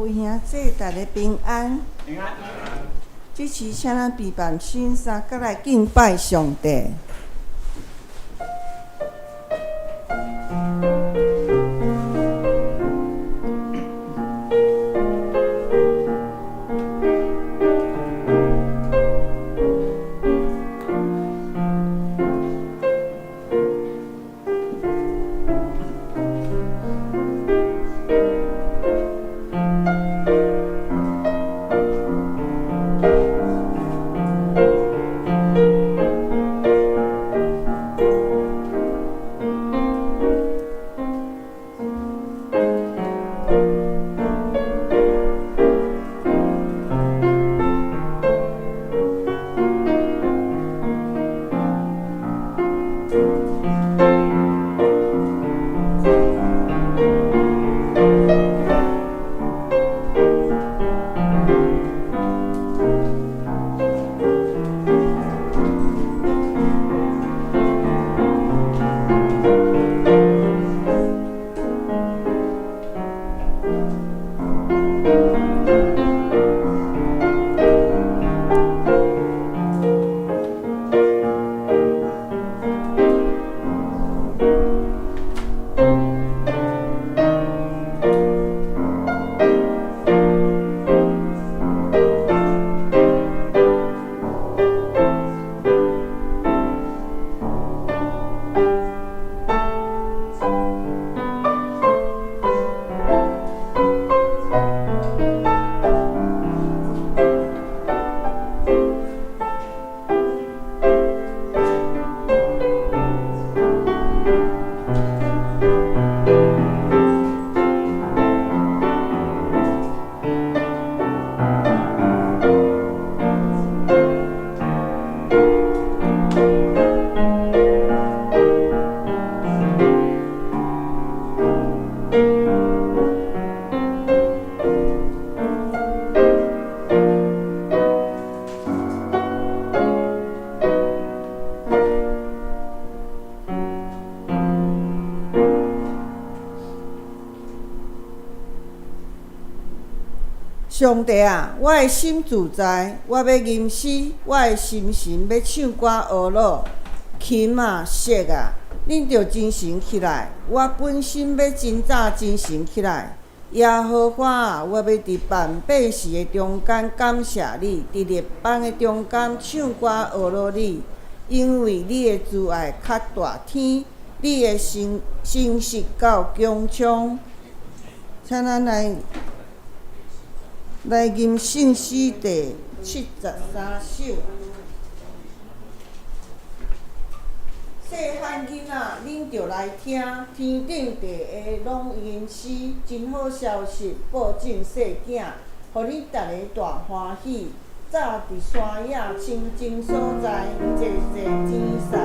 位兄姊，大家平安。平安。這次請咱備辦心三閣來敬拜上帝。上帝啊，我的心自在，我欲吟詩，我的心神欲唱歌呵咾。琴啊，瑟啊，恁著精神起來！我本身欲真早精神起來。耶和華啊，我欲佇萬百姓的中間感謝你，佇列邦的中間唱歌呵咾你，因為你的慈愛較大天，你的誠誠實到穹蒼。請咱來。來吟聖詩第73首。細漢囡仔，恁著來聽，天頂地下攏吟詩，真好消息報眾細囝，予恁逐个大歡喜。早佇山野清靜所在，濟濟天使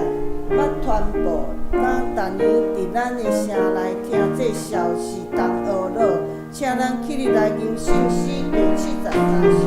捌傳報，咱逐年佇咱的城內聽這消息，同呵咾。請咱起立來吟聖詩第73首。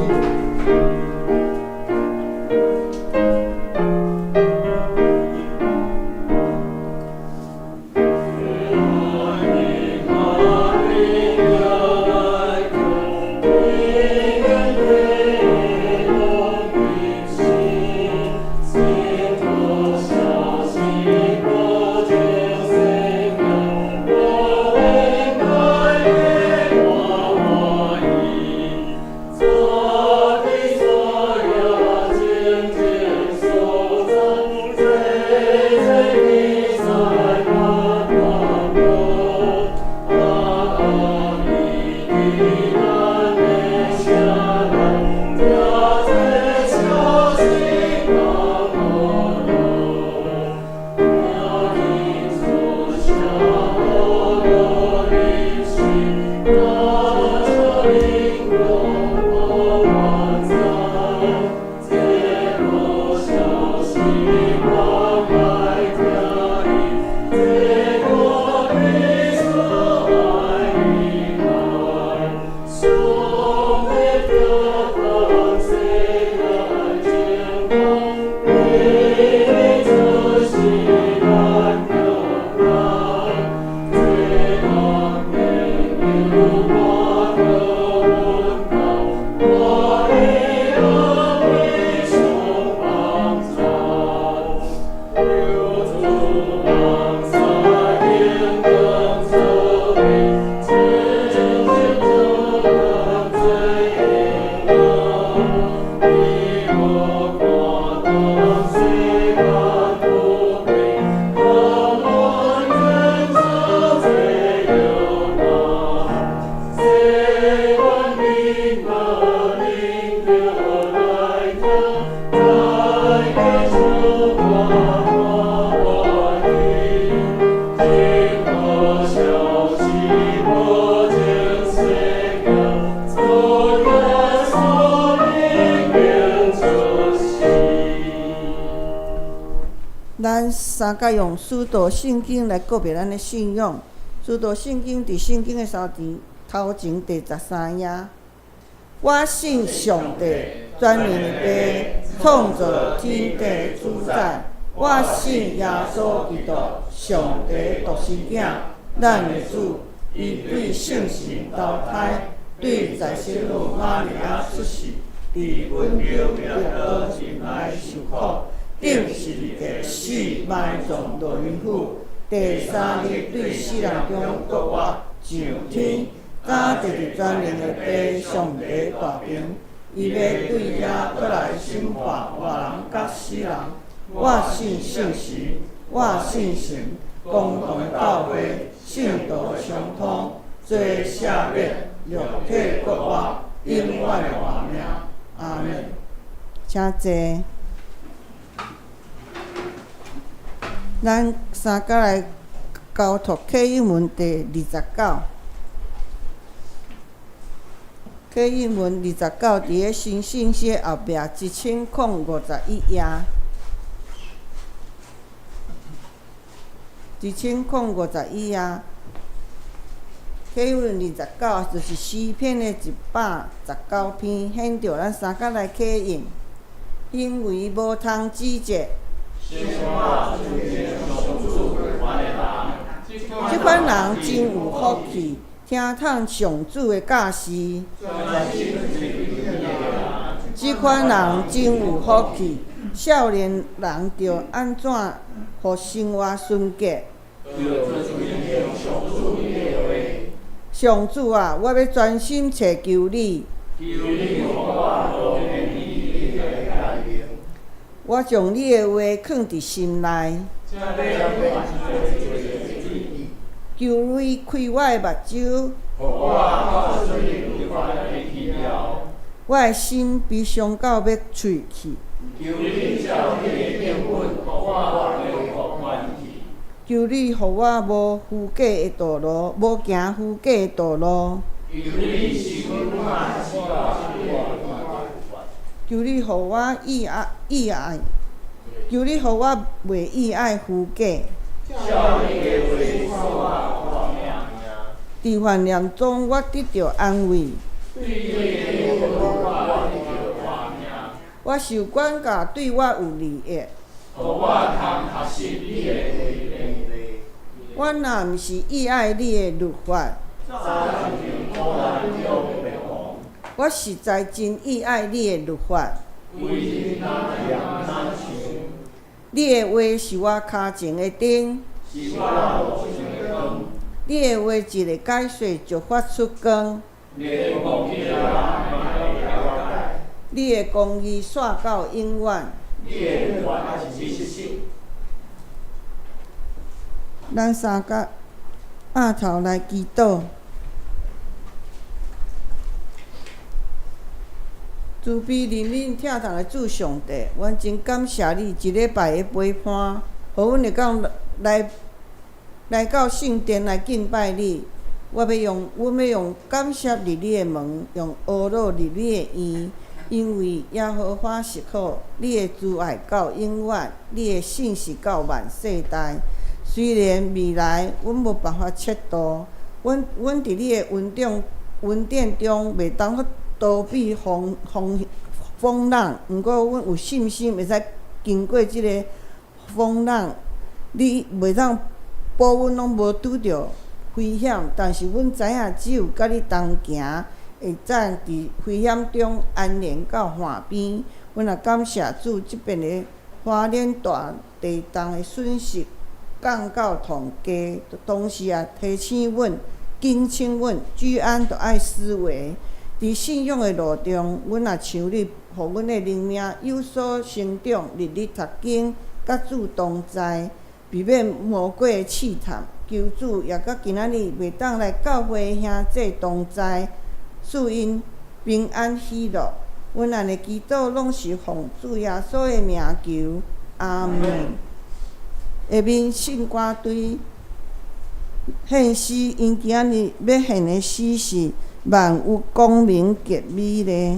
做我看當世間富貴，可憐忍受這辱罵，習慣貧乏靈著來聽，在耶穌歌歡喜，聽好消息，無情世界，主耶穌已經出世。咱三角用使徒聖經來告別咱的信仰。使徒聖經佇聖經的頭前第13頁。我信上帝，全能的父，創造天地的主宰。我信耶穌基督，上帝的獨生囝，咱的主。伊對聖神投胎，對在聖母瑪利亞出世，佇本丟彼拉多前來受苦，釘十字架死埋葬落陰府，第三日對死人中復活，上天，早佇佇全能的父上帝大爿，伊欲對遐閣來審判活人佮死人。我信聖神，我信神，公同的教會，聖徒相通，罪赦免，肉體復活，永遠的活命。阿們。請坐。咱三角來交託啟應文第29。啟應文二十九，佇个新信息後壁1051頁。1051頁，啟應文二十九就是詩篇的119篇，現著咱三角來啟應，行為無通指責。這款人真有福氣，聽通上主的教示。這款人真有福氣，少年人著按怎予生活純潔？上主啊，我欲專心揣求你。我將你的話囥佇心內。求你開我的目睭。我的心悲傷到欲碎去。求你予我無虛假的道路，無行虛假的道路。求你予我意愛意愛，求你予我袂意愛虛假。佇患難中，我得著安慰。我受管教對我有利益。我若毋是意愛你的律法，我實在真意愛你的律法。你的話是我跤前的燈，你的話一个解說就發出光。你的公義紲到永遠。咱三角徛頭來祈禱。慈悲憐憫疼痛的主上帝，阮真感謝你這禮拜的陪伴，予阮會當來來到聖殿來敬拜你。我欲用，阮欲用感謝入你的門，用呵咾入你的院，因為耶和華是好，你的慈愛到永遠，你的信實到萬世代。雖然未來阮無辦法測度，阮阮佇你的恩典恩典中袂當去逃避風風風浪，毋過阮有信心會使經過這个風浪。你袂當保阮攏無拄著危險，但是阮知影只有佮你同行，會當佇危險中安然到岸邊。阮也感謝主，這遍的花蓮大地動的損失降到統計，同時也提醒阮、警醒阮，居安著愛思危。佇信仰的路中，阮也像你予阮的靈命有所成長，日日讀經，佮主同在，避免魔鬼的試探。求主也佮今仔日袂當來教會的兄弟同在，賜𪜶平安喜樂。阮按呢祈禱攏是奉主耶穌的名求，阿門。下面聖歌隊獻詩，𪜶今仔日欲獻的詩是《萬有光明極美麗》。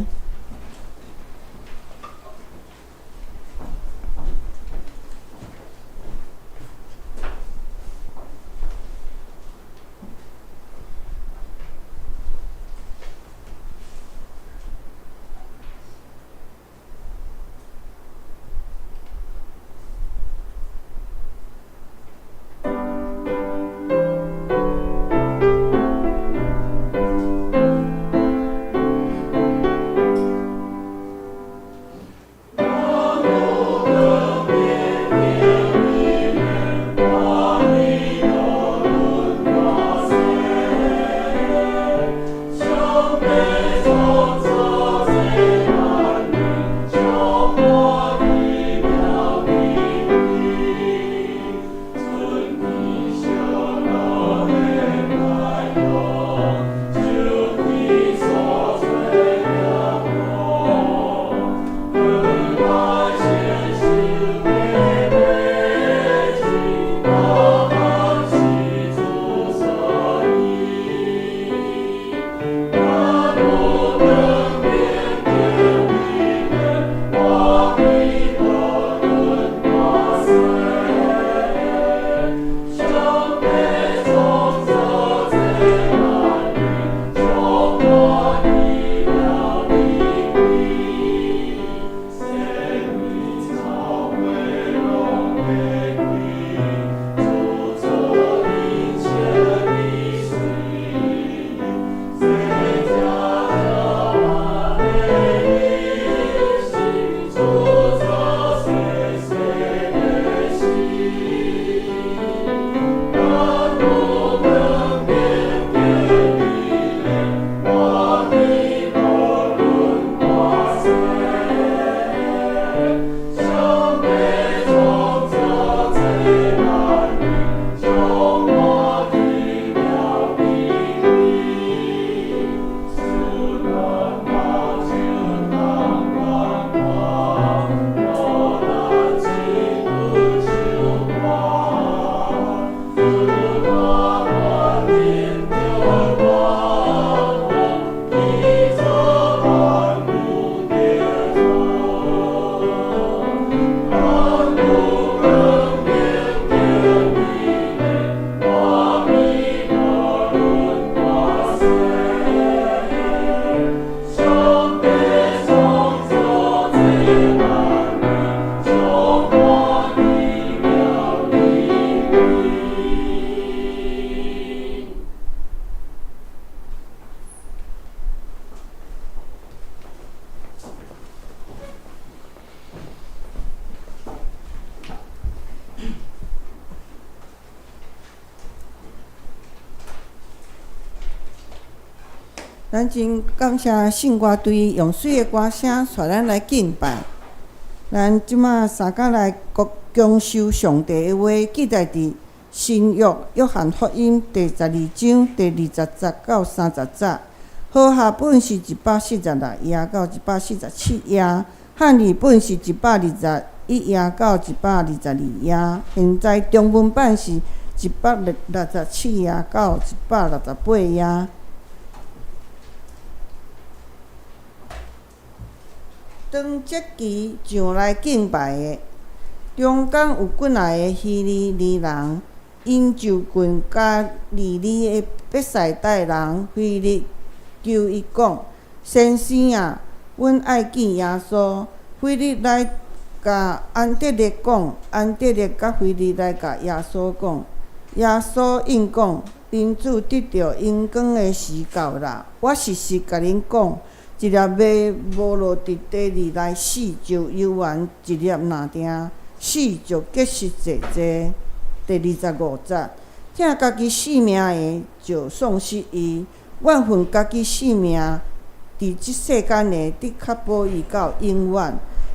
咱真感謝聖歌隊用媠的歌聲帶咱來敬拜。咱這馬三工來共享上帝的話，記載佇新約約翰福音第12章第20節到30節。和合本是146頁到147頁，漢語本是121頁到122頁，現在中文版是167頁到168頁。當節期上來敬拜的中間有幾若个希利尼人，𪜶就近加利利的伯賽大人腓力，求伊講：先生啊，阮愛見耶穌。腓力來共安德烈講，安德烈佮腓力來共耶穌講。耶穌應講：人子得著榮光的時到啦！我實實共恁講，一粒麥無落佇地裡來死，就猶原一粒爾定；死就結實濟濟。第25節，疼家己性命的，就喪失伊；怨恨家己性命，佇佇這世間的，得較保伊到永遠。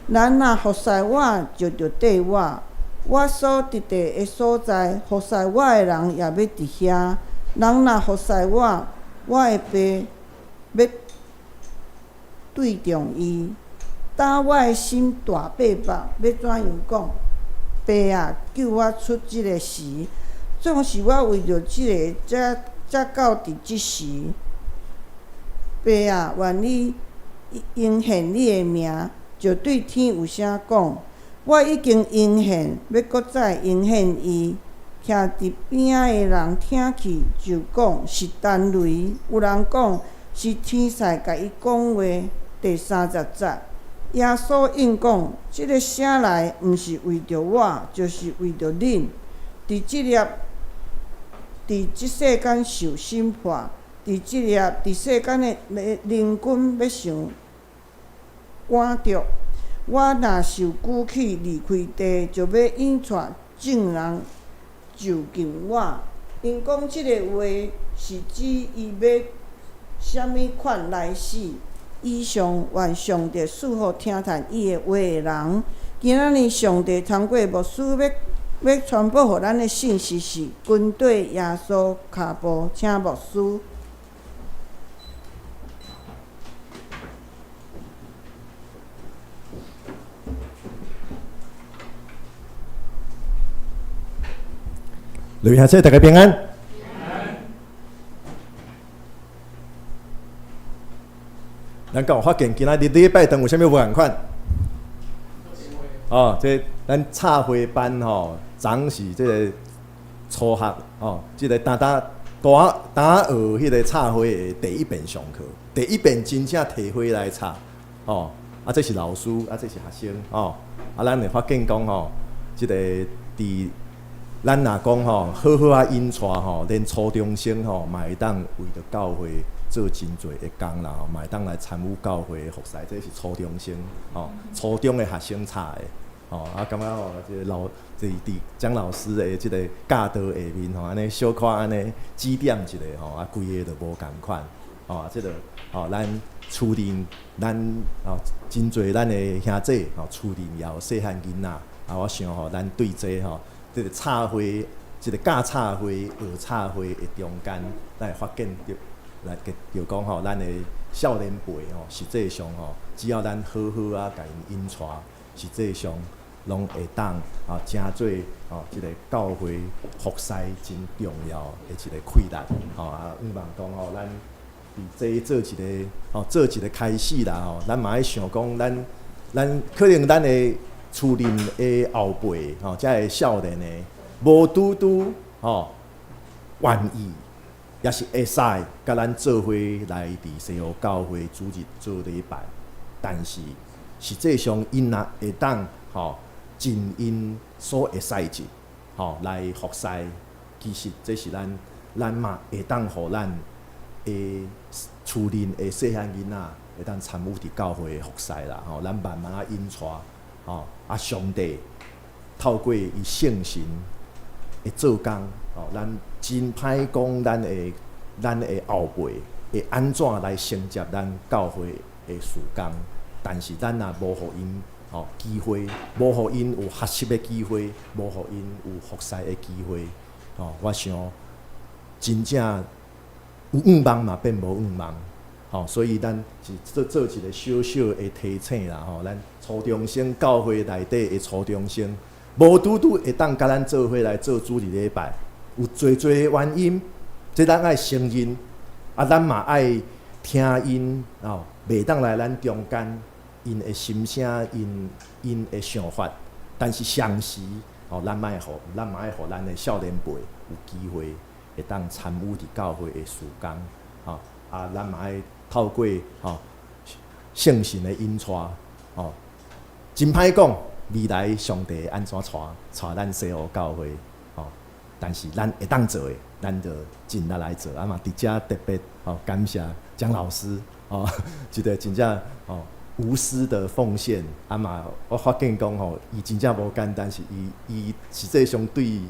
人若服侍我，就著綴我。我所佇的所在，服侍我的人也欲佇遐。人若服侍我，我的爸欲對重伊。當我的心大逼迫，欲怎樣講？爸啊，救我出這个時。總是我為著這个，才才到佇這時。爸啊，願你榮顯你的名。就對天有聲講：我已經榮顯，欲閣再榮顯伊。徛佇邊仔的人聽去，就講是彈雷；有人講是天使共伊講話。第30節，耶穌應講：這个聲來，毋是為著我，就是為著恁。佇這粒佇這世間受審判，佇這粒佇世間的靈君欲受趕逐。我若受舉起離開地，就欲引帶眾人就近我。𪜶講這个話是指伊欲啥物款來死。以上願上帝賜予聽趁伊的話的人。今仔日上帝通過牧師欲欲傳播予咱的信息是跟綴耶穌跤步，請牧師。雷兄弟，大家平安。咱敢有發現今仔日禮拜堂有啥物無仝款？哦，這咱插花班吼，昨是這个初學哦，這个當當拄當學彼个插花的第一遍上課，第一遍真正提花來插，哦，啊，這是老師，啊，這是學生，哦，啊，咱會發現講吼，這个佇咱若講吼，好好仔引帶吼，連初中生吼，嘛會當為著教會做真濟的工啦，嘛會當來參與教會的服侍，這是初中生吼，初中的學生插的，吼，啊，感覺吼，這个老，這佇蔣老師的這个教導下面吼，按呢小可按呢指點一下吼，啊，規个就無仝款，吼，啊，這个吼，咱厝裡咱吼真濟咱的兄弟吼，厝裡也有細漢囡仔，啊，我想吼，咱對這吼。這个插花，這个教插花、學插花的中間，咱會發現著，來就講吼，咱的少年輩吼，實際上吼，只要咱好好仔共𪜶引帶，實際上攏會當啊，成做吼這个教會服侍真重要的一个氣力吼啊，向望講吼，咱佇這做一个吼，做一个開始啦吼，咱嘛愛想講，咱咱可能咱的。厝裡的後輩吼，遮个少年的，無拄拄吼願意，抑是會使佮咱做伙來佇西湖教會主日做禮拜，但是實際上𪜶若會當吼盡𪜶所會使者吼來服侍，其實這是咱咱嘛會當予咱的厝裡的細漢囡仔會當參與佇教會的服侍啦吼，咱慢慢仔引帶。吼啊！上帝透過伊聖神的做工，吼，咱真歹講，咱的後輩會按怎來承接咱教會的事工？但是咱若無予𪜶吼機會，無予𪜶有學習的機會，無予𪜶有服侍的機會，吼，我想真正有向望嘛變無向望。吼，所以咱是做做一个小小的提醒啦，吼，咱初中生教會內底的初中生，無拄拄會當佮咱做伙來做主日禮拜，有濟濟的原因，這咱愛承認，啊，咱嘛愛聽𪜶吼，袂當來咱中間，𪜶的心聲，𪜶𪜶的想法，但是同時，吼，咱莫予，咱嘛愛予咱的少年輩有機會會當參與佇教會的事工，吼，啊，咱嘛愛。透過吼聖神的引帶，吼真歹講未來上帝按怎帶帶咱西湖教會，吼，但是咱會當做的，咱就盡力來做。啊嘛，佇遮特別吼感謝蔣老師，吼，一個真正吼無私的奉獻。啊嘛，我發現講吼，伊真正無簡單，是伊伊實際上對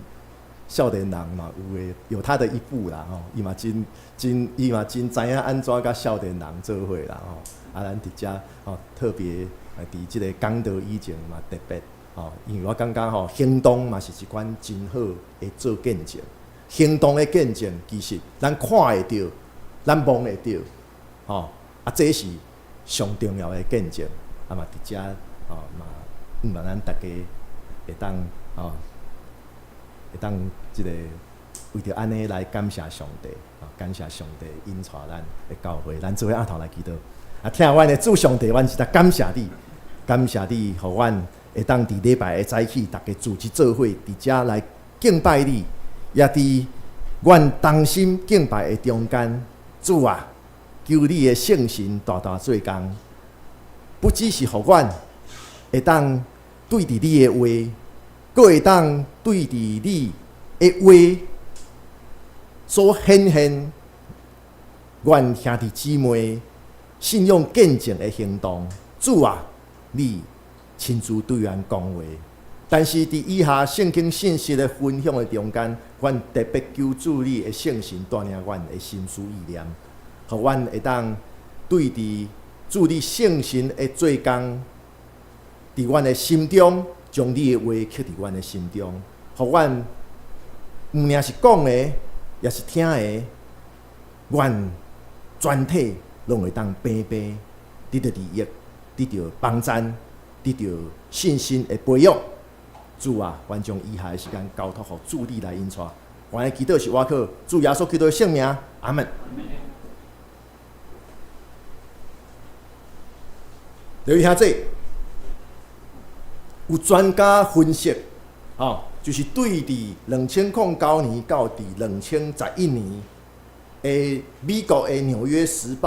少年人嘛有的有他的一步啦吼，伊嘛真真伊嘛真知影按怎佮少年人做伙啦吼。啊，咱佇遮吼特別佇這个講道以前嘛特別吼，因為我感覺吼行動嘛是一款真好的做見證。行動的見證其實咱看會著，咱摸會著，吼啊，這是上重要的見證。啊嘛佇遮吼嘛，毋望咱逐家會當吼，會當這个為著按呢來感謝上帝，感謝上帝引帶咱的教會，咱做伙徛頭來祈禱。啊，疼阮的主上帝，阮實在感謝你，感謝你，予阮會當佇禮拜的早起，逐家組織做伙佇遮來敬拜你，也佇阮同心敬拜的中間，主啊，求你的聖神大大做工，不只是予阮會當對佇你的話，閣會當對佇你的話所顯現，阮兄弟姊妹信仰見證的行動。主啊，你親自對阮講話。但是佇以下聖經信息的分享的中間，阮特別求主你的聖神帶領阮的心思意念，予阮會當對佇主你聖神的做工，佇阮的心中，將你的話刻佇阮的心中，予阮毋爾是講的，抑是聽的，阮全體攏會當平平得著利益，得著幫贊，得著信心的培養。主啊，阮將以下的時間交託予主你來引帶。阮的祈禱是倚靠主耶穌基督的聖名，阿門。劉兄弟，有專家分析，吼，就是對佇2009年到佇2011年的美國的《紐約時報》，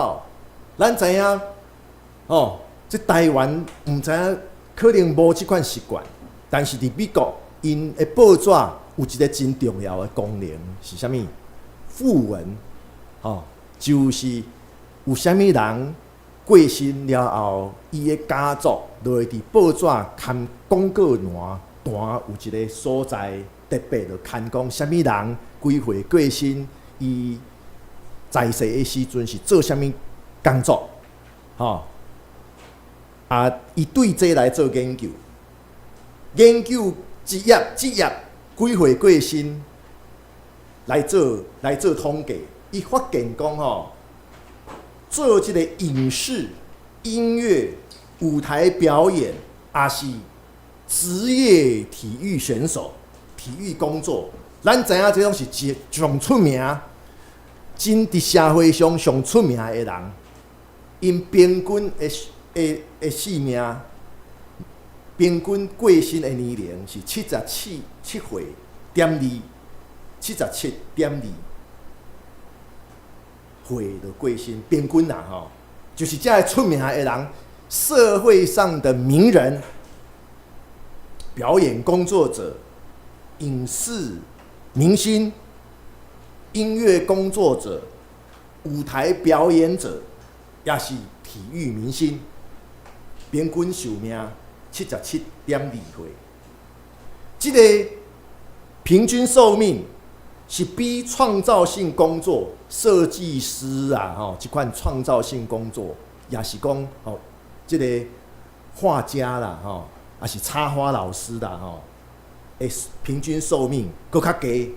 咱知影，吼，這台灣毋知影可能無這款習慣，但是佇美國，𪜶的報紙有一个真重要的功能是啥物？訃聞，吼，就是有啥物人過身了後，伊的家族就會佇報紙刊廣告欄，欄有一个所在特別就刊講啥物人幾歲過身，伊在世的時陣是做啥物工作，吼。啊，伊對這來做研究，研究職業職業幾歲過身來做統計，伊發現講吼，做這个影視、音樂、舞台表演，抑是職業體育選手、體育工作，咱知影這攏是真上出名、真佇社會上上出名的人，𪜶平均的壽命，平均過身的年齡是七十七七歲點二，77.2歲就過身，平均啦吼，就是這个出名的人，社會上的名人、表演工作者、影視明星、音樂工作者、舞台表演者，抑是體育明星，平均壽命77.2歲。這个平均壽命是比創造性工作設計師啊，吼，這款創造性工作，抑是講吼，這个畫家啦，吼，抑是插花老師啦，吼，的平均壽命閣較低。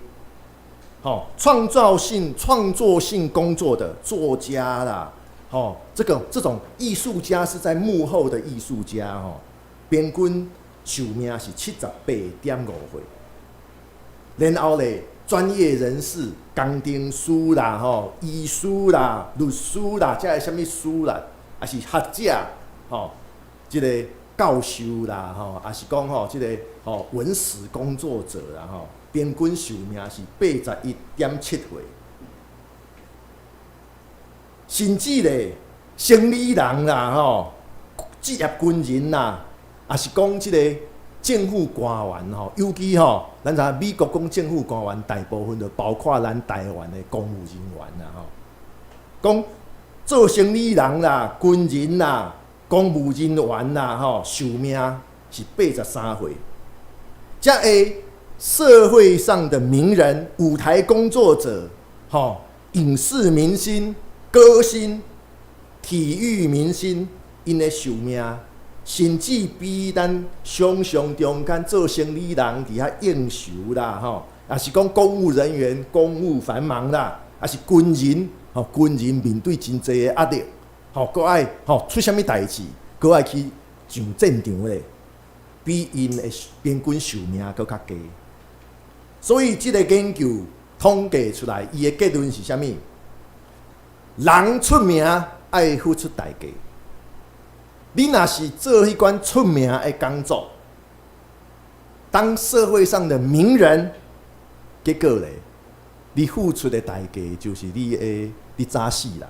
吼，創造性、創作性工作的作家啦，吼，這種藝術家是在幕後的藝術家，吼，平均壽命是78.5歲。然後咧，專業人士、工程師啦、吼、醫師啦、律師啦，這个啥物師啦，抑是學者，吼，這个教授啦，吼，抑是講吼，這个吼文史工作者啦，吼，平均壽命是81.7歲。甚至咧，生理人啦，吼，職業軍人啦，抑是講這个政府官員吼，尤其吼，咱知影美國講政府官員大部分就包括咱台灣的公務人員啦，吼，講做生理人啦、軍人啦、公務人員啦，吼，壽命是83歲，才會社會上的名人、舞台工作者、吼影視明星、歌星、體育明星，𪜶的壽命，甚至比咱想像中間做生理人佇遐應酬啦，吼，抑是講公務人員公務繁忙啦，抑是軍人，吼軍人面對真濟的壓力，吼，閣愛吼出啥物代誌，閣愛去上戰場咧，比𪜶的平均壽命閣較低。所以這個研究統計出來，伊的結論是啥物？人出名愛付出代價。你若是做彼款出名的工作，當社會上的名人，結果咧，你付出的代價就是你的你早死啦。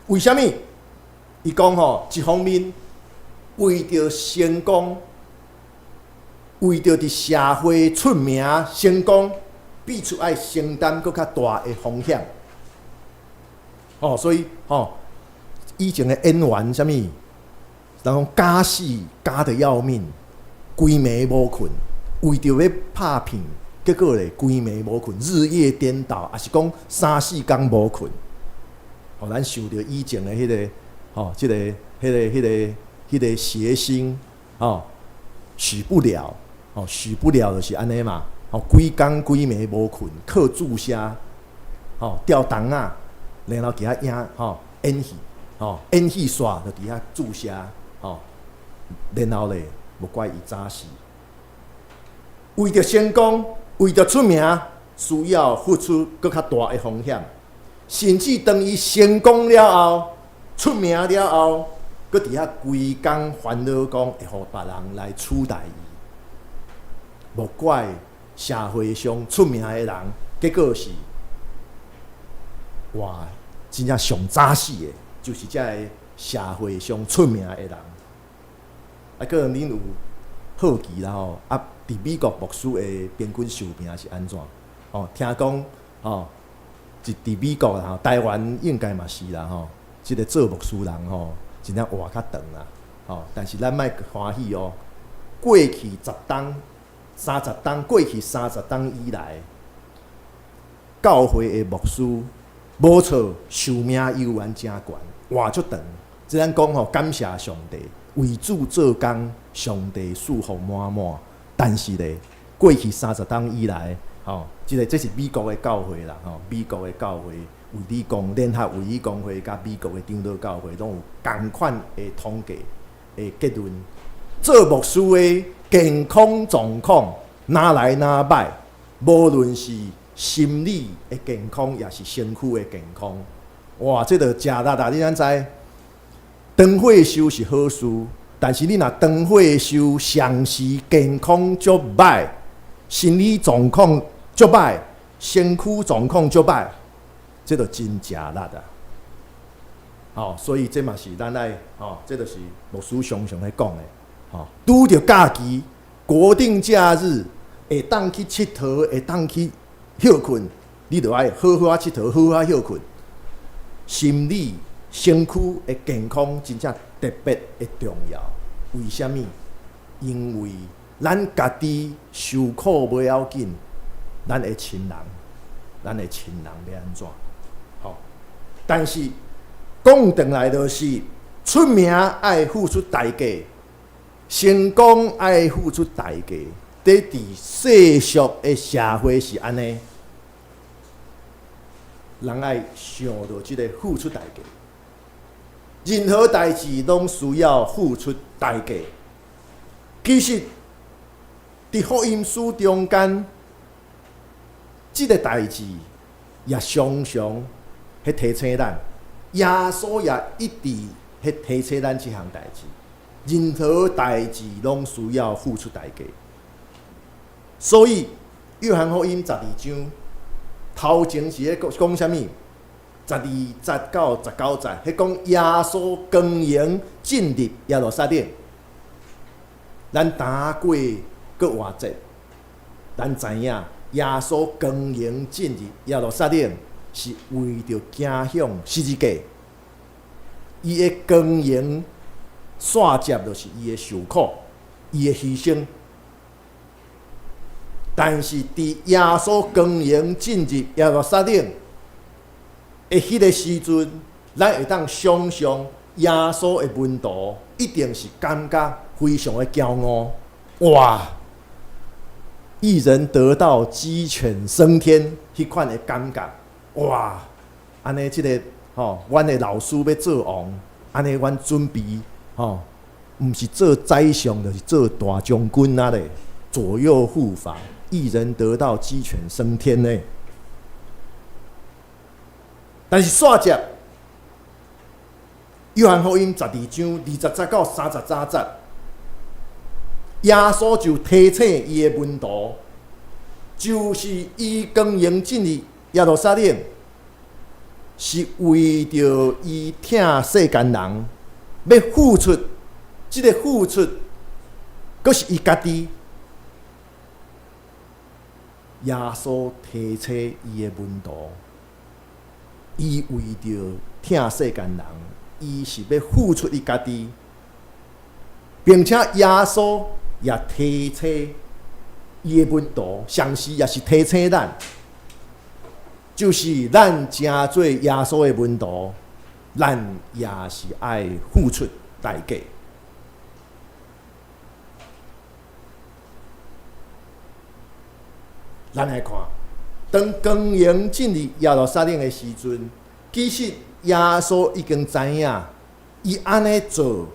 為啥物？伊講吼，一方面為著成功，為著佇社會出名成功，必須愛承擔閣較大的風險。哦，所以吼，以前的演員啥物，人講假戲假得要命，規暝無睏，為著欲拍片，結果咧規暝無睏，日夜顛倒，抑是講三四工無睏。哦，咱想著以前的彼個，吼，這個、彼個、彼個、彼個諧星，吼，許不了，吼，許不了就是按呢嘛，吼，規工規暝無睏，靠注射，吼，吊銅仔，然後佇遐演，吼，演戲，吼，演戲煞就佇遐注射，吼，然後咧，無怪伊早死。為著成功，為著出名，需要付出閣較大的風險，甚至當伊成功了後，出名了後，閣佇遐規工煩惱講會予別人來取代伊。無怪社會上出名的人，結果是哇，真正上早死的，就是這个社會上出名的人。啊，可能恁有好奇啦吼，啊，佇美國牧師的平均壽命是按怎？哦，聽講吼，佇美國啦吼，台灣應該嘛是啦吼，這个做牧師人吼，真正活較長啦，吼。但是咱莫歡喜哦，過去十冬、三十冬，過去三十冬以來，教會的牧師無錯，壽命猶原誠懸，活足長。這咱講吼，感謝上帝，為主做工，上帝賜福滿滿。但是咧，過去三十冬以來，吼，這个這是美國的教會啦，吼，美國的教會衛理公聯合衛理公會佮美國的長老教會攏有仝款的統計的結論。做牧師的健康狀況若來若歹，無論是心理的健康，抑是身軀的健康，哇，這就誠力啦！你敢知？長歲壽是好事，但是你若長歲壽，同時健康足歹，心理狀況足歹，身軀狀況足歹，這就真誠力啊！吼，所以這嘛是咱愛吼，這就是牧師常常咧講的，吼，拄著假期、國定假日，會當去𨑨迌，會當去歇睏，你就愛好好仔𨑨迌，好好仔歇睏。心理、身軀的健康真正特別的重要。為啥物？因為咱家己受苦無要緊，咱的親人，咱的親人欲按怎？吼！但是講轉來就是出名愛付出代價，成功愛付出代價。佇世俗的社會是按呢，人愛想著這个付出代價。任何代誌攏需要付出代價。其實，佇福音書中間，這个代誌也常常彼提醒咱，耶穌也一直彼提醒咱這項代誌。任何代誌攏需要付出代價。所以，約翰福音12章頭前是咧講講啥物？12節到19節，彼講耶穌光榮進入耶路撒冷。咱踏過復活節，咱知影耶穌光榮進入耶路撒冷是為著行向十字架。伊的光榮煞接就是伊的受苦，伊的犧牲。但是佇耶穌光榮進入耶路撒冷的彼个時陣，咱會當想像耶穌的門徒一定是感覺非常的驕傲。哇！一人得道，雞犬升天，彼款的感覺。哇！按呢這个吼，阮的老師欲做王，按呢阮準備吼，毋是做宰相，就是做大將軍啊咧，左右護法，一人得道，雞犬升天呢。但是煞接，約翰福音12章20節到33節，耶穌就提醒伊的門徒，就是伊光榮進入耶路撒冷，是為著伊疼世間人，欲付出，這个付出，閣是伊家己。耶穌提醒伊的門徒，伊為著疼世間人，伊是欲付出伊家己，並且耶穌也提醒伊的門徒，同時也是提醒咱，就是咱成做耶穌的門徒，咱也是愛付出代價。咱來看，當光榮進入耶路撒冷的時陣，其實耶穌已經知影，伊按呢做，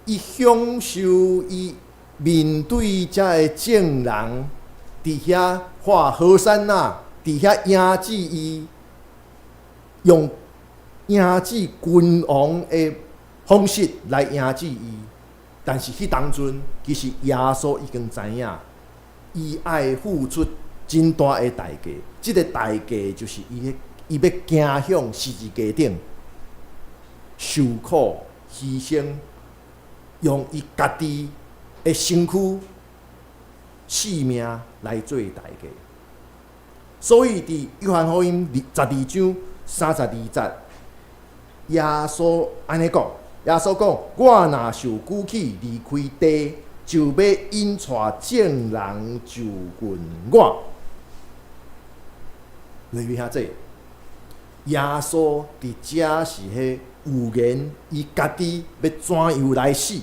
伊享受伊面對遮个眾人，佇遐喊和散那，佇遐迎接伊，用迎接君王的方式來迎接伊。但是彼當陣，其實耶穌已經知影，伊愛付出真大的代價。這个代價就是伊欲行向十字架頂，受苦犧牲，用伊家己的身軀、性命來做代價。所以佇約翰福音12章32節，耶穌按呢講：耶穌講，我若受舉起離開地，就欲引帶眾人就近我。你聽這，耶穌佇遮是彼預言，伊家己欲怎樣來死。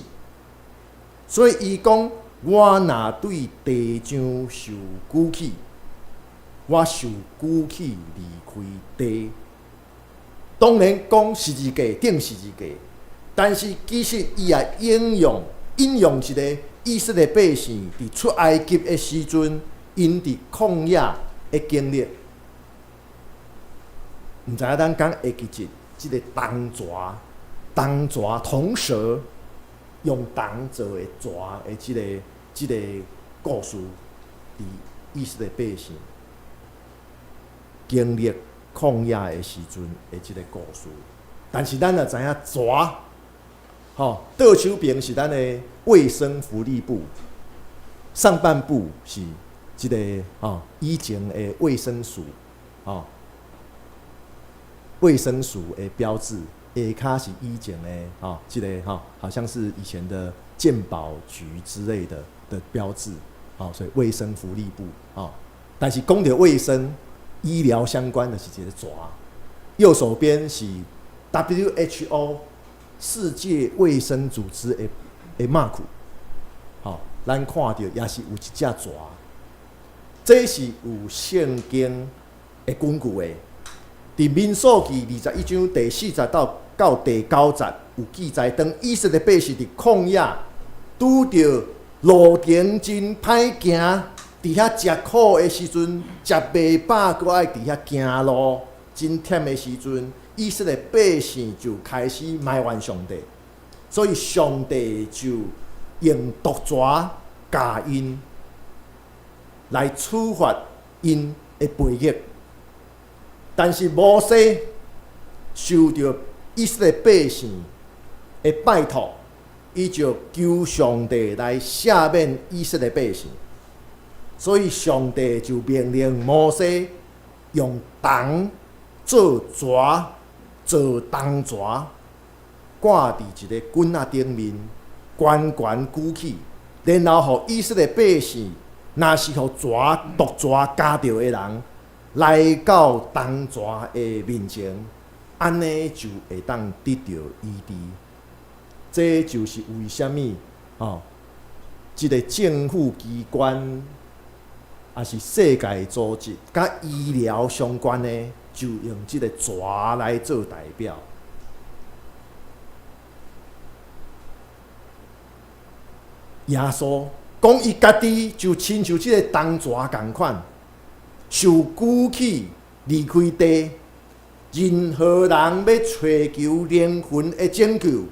所以伊講，我若對地上受舉起，我受舉起離開地。當然講十字架，釘十字架，但是其實伊也引用一个以色列百姓佇出埃及的時陣，𪜶佇曠野的經歷。毋知影咱敢會記得這个銅蛇，銅蛇銅蛇用銅做的蛇的這个故事，佇以色列百姓經歷曠野的時陣的這个故事。但是咱若知影蛇，吼，倒手邊是咱的衛生福利部，上半部是這个吼以前的衛生署，吼，衛生署的標誌，下跤是以前的吼，這个吼，好像是以前的健保局之類的標誌，吼，所以衛生福利部，吼，但是講著衛生醫療相關的是一個蛇，右手邊是 WHO 世界衛生組織的 mark，吼，咱看著也是有一隻蛇，這是有聖經的根據的。佇民數記21章第4節到第9節有記載，當以色列百姓佇曠野拄著路程真歹行，佇遐食苦的時陣，食袂飽，閣愛佇遐行路，真忝的時陣，以色列百姓就開始埋怨上帝，所以上帝就用毒蛇咬𪜶來處罰𪜶的背逆。但是摩西受著以色列百姓的拜託，伊就求上帝來赦免以色列百姓，所以上帝就命令摩西用銅做蛇，做銅蛇，掛佇一个棍仔頂面，懸懸舉起，然後予以色列百姓若是予蛇毒蛇咬著的人來到銅蛇的面前，按呢就會當得著醫治。這就是為啥物吼，這个政府機關，抑是世界組織，佮醫療相關的，就用這个蛇來做代表。耶穌講伊家己就親像這个銅蛇仝款，受舉起離開地，任何人欲揣求靈魂的拯救，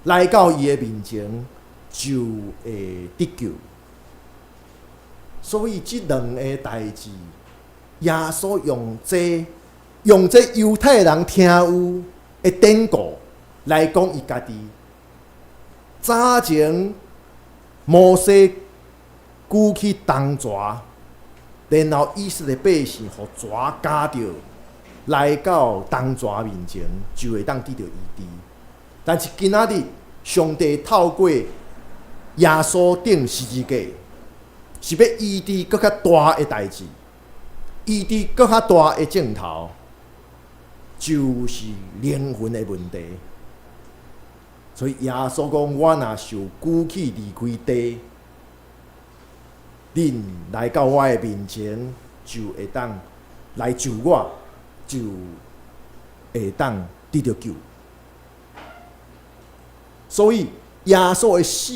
來到伊的面前，就會得救。所以這兩个代誌，耶穌用這猶太人聽有的典故來講伊家己。早前摩西舉起銅蛇，然後以色列百姓予蛇咬著，來到銅蛇面前，就會當得著醫治。但是今仔日，上帝透過耶穌釘十字架，是欲醫治閣較大的代誌，醫治閣較大的症頭，就是靈魂的問題。所以耶穌講：我若受舉起離開地，恁來到我的面前，就會當來就我，就會當得著救。所以耶穌的死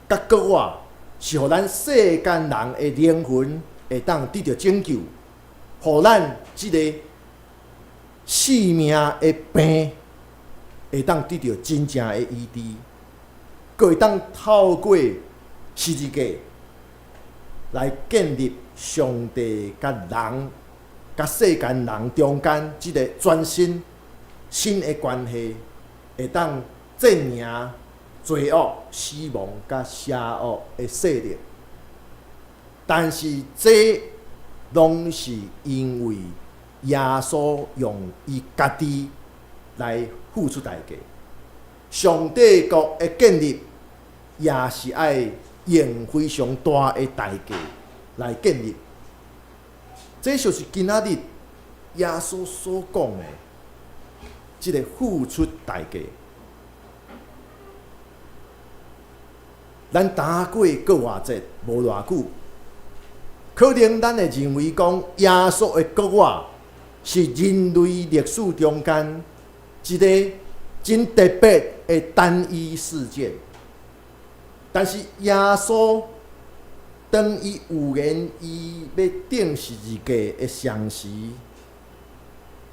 佮復活，是予咱世間人的靈魂會當得著拯救，予咱這个性命的病會當得著真正的醫治，閣會當透過十字架來建立上帝佮人、佮世間人中間這个全新新的關係，會當戰贏罪惡、死亡佮邪惡的勢力。但是這攏是因為耶穌用伊家己來付出代價。上帝國的建立，也是愛用非常大的代價來建立。這就是今仔日耶穌所講的這个付出代價。咱擔過復活節無偌久，可能咱會認為講耶穌的復活是人類歷史中間一个真特別的單一事件。但是耶穌當伊預言伊欲釘十字架的同時，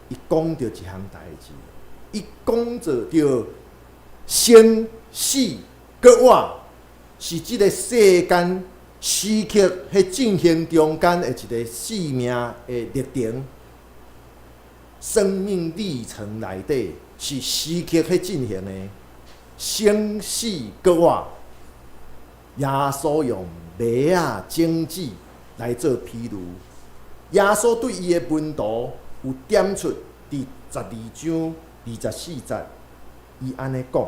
伊講著一項代誌，伊講著著生死復活是這个世間時刻彼進行中間的一个生命的歷程，生命歷程內底是時刻彼進行的生死復活。耶穌用麥仔種子來做比喻，耶穌對伊的門徒有點出，佇12章24節，伊按呢講，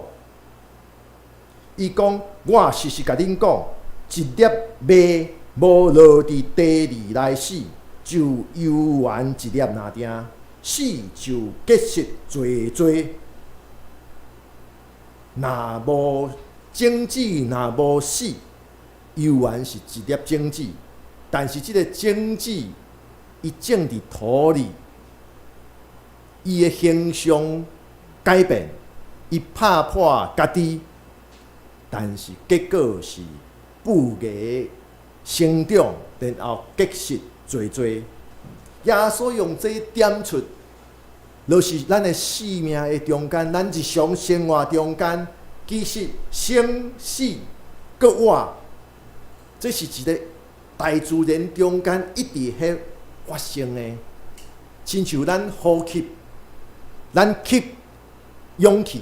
伊講：我實實共恁講，一粒麥無落佇地裡來死，就猶原一粒爾定，死就結實濟濟。若無種子，若無死，猶原是一粒種子。但是這个種子，伊種佇土裡，伊的形象改變，伊拍破家己，但是結果是布芽生長，然後結實濟濟。耶穌用這點出，就是咱的生命的中間，咱日常生活中間，其實生死復活，這是一个大自然中間一直彼發生的。親像咱呼吸，咱吸氧氣、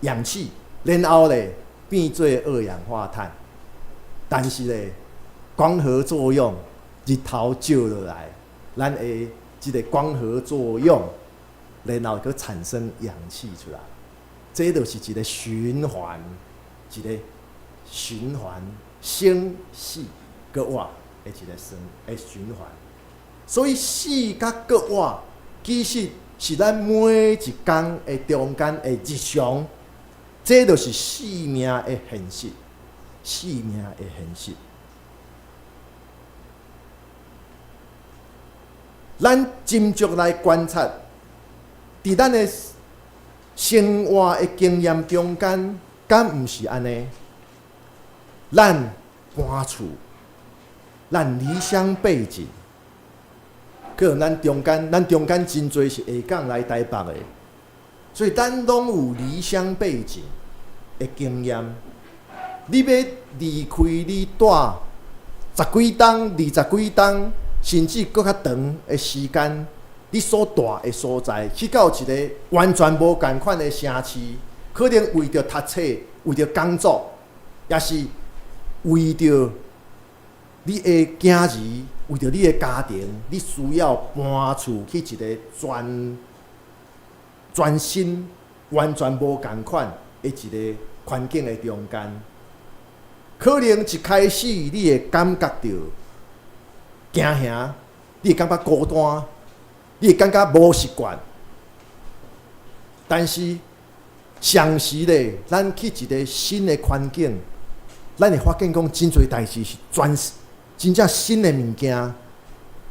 氧氣，然後咧變做二氧化碳。但是咧，光合作用，日頭照落來，咱的這个光合作用，然後閣產生氧氣出來。這就是一个循環，一个循環生死閣活的一个生的循環。所以死佮閣活，其實是咱每一工的中間的日常，這就是生命的現實，生命的現實。咱斟酌來觀察，佇咱的生活的經驗中間，敢毋是按呢？咱搬厝，咱離鄉背井，可能咱中間真濟是下港來台北的，所以咱攏有離鄉背井的經驗。你欲離開你蹛十幾冬、二十幾冬，甚至閣較長的時間，你所蹛的所在，去到一個完全無仝款的城市，可能為著讀冊、為著工作，抑是為著你的囝兒，為著你的家庭，你需要搬厝去一個全全新、完全無仝款的一個環境的中間。可能一開始你會感覺著驚嚇，你會感覺孤單，你會感覺無習慣。但是，同時咧，咱去一個新的環境，咱會發現講真濟代誌是全真正新的物件。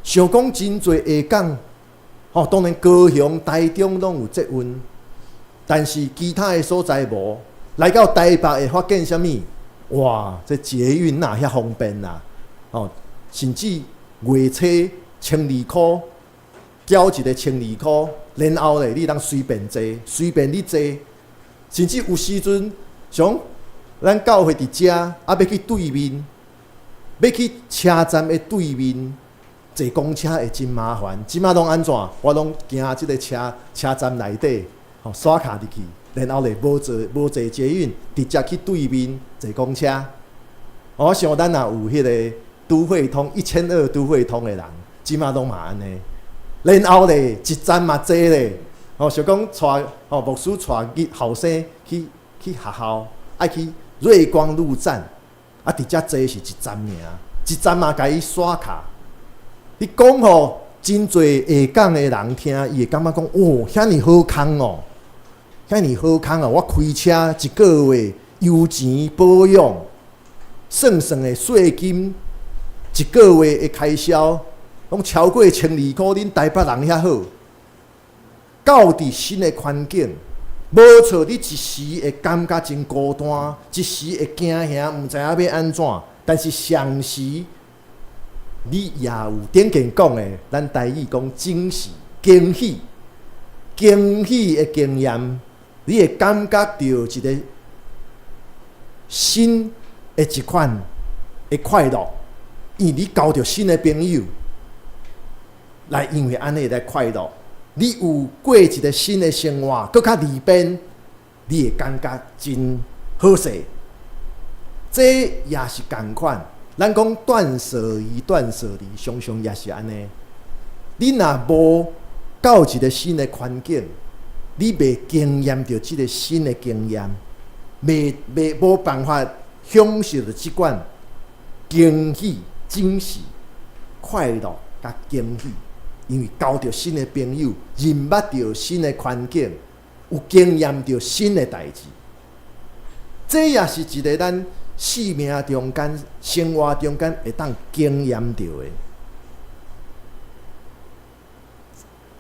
想講真濟下港，吼，當然高雄、台中攏有捷運，但是其他的所在無。來到台北會發現啥物？哇！這捷運哪遐方便啊！吼，甚至月車千二箍，繳一个千二箍，然後咧，你通隨便坐，隨便你坐，甚至有時陣像咱教會佇遮，啊，欲去對面，欲去車站的對面坐公車會真麻煩。這馬攏按怎？我攏行這个車車站內底，吼，刷卡入去，然後咧無坐捷運，直接去對面坐公車。我想咱若有彼个都會通1200都會通的人，這馬攏嘛按呢。然後咧，一站嘛坐咧，吼，想講帶吼牧師帶囡後生去去學校，愛去瑞光路站，啊，佇遮坐是一站爾，一站嘛共伊刷卡。你講予真濟下港的人聽，伊會感覺講，哦，遐爾好康哦，遐爾好康哦！我開車一個月油錢保養，算算的稅金，一個月的開銷，攏超過千二箍。恁台北人遐好，到佇新的環境，無錯，你一時會感覺真孤單，一時會驚嚇，毋知影欲按怎。但是同時，你也有頂間講的，咱台語講驚喜、驚喜、驚喜的經驗，你會感覺著一個新的一款的快樂，因為你交著新的朋友，來因為按呢來快樂。你有過一個新的生活，閣較利便，你會感覺真好勢。這也是仝款。咱講斷捨離，斷捨離，常常也是按呢。你若無到一個新的環境，你袂經驗著這個新的經驗，袂袂無辦法享受著這款驚喜、驚喜、快樂佮驚喜。因為交著新的朋友，認捌著新的環境，有經驗著新的代誌，這也是一個咱生命中間、生活中間會當經驗著的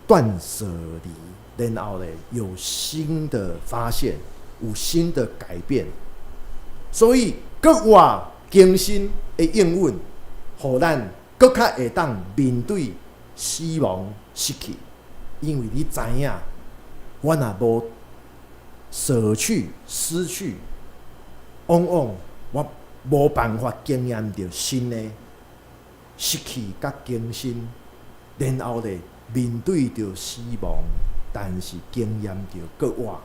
斷捨離，然後咧有新的發現，有新的改變，所以閣活更新的應允，予咱閣較會當面對死亡失去，因為你知影，我若無捨去、失去，往往我無辦法經驗著新的失去佮更新，然後咧面對著死亡，但是經驗著閣活，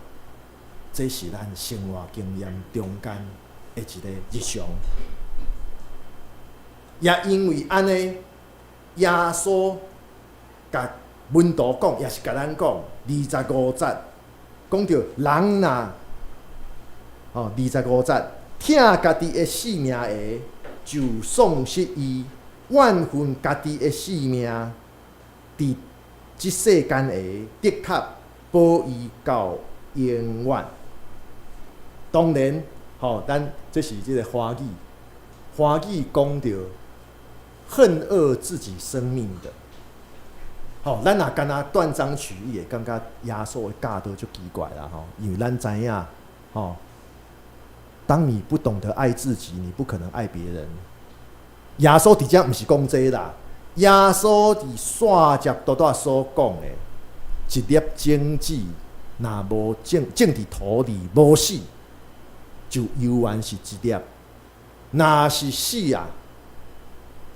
這是咱生活經驗中間的一個日常。也因為按呢，耶穌共門徒講，也是共咱講，25節講著人若，吼，25節疼家己的性命的，就喪失伊怨恨家己的性命，佇這世間下的確保伊到永遠。當然，吼，咱這是這个華語，華語講著恨惡自己生命的，吼，咱若干焦斷章取義，會感覺耶穌的教導足奇怪啦，吼，因為咱知影，吼，當你不懂得愛自己，你不可能愛別人。耶穌佇遮毋是講這啦，耶穌佇煞節拄拄所講的，一粒種子若無種種佇土裡無死，就猶原是一粒；若是死啊，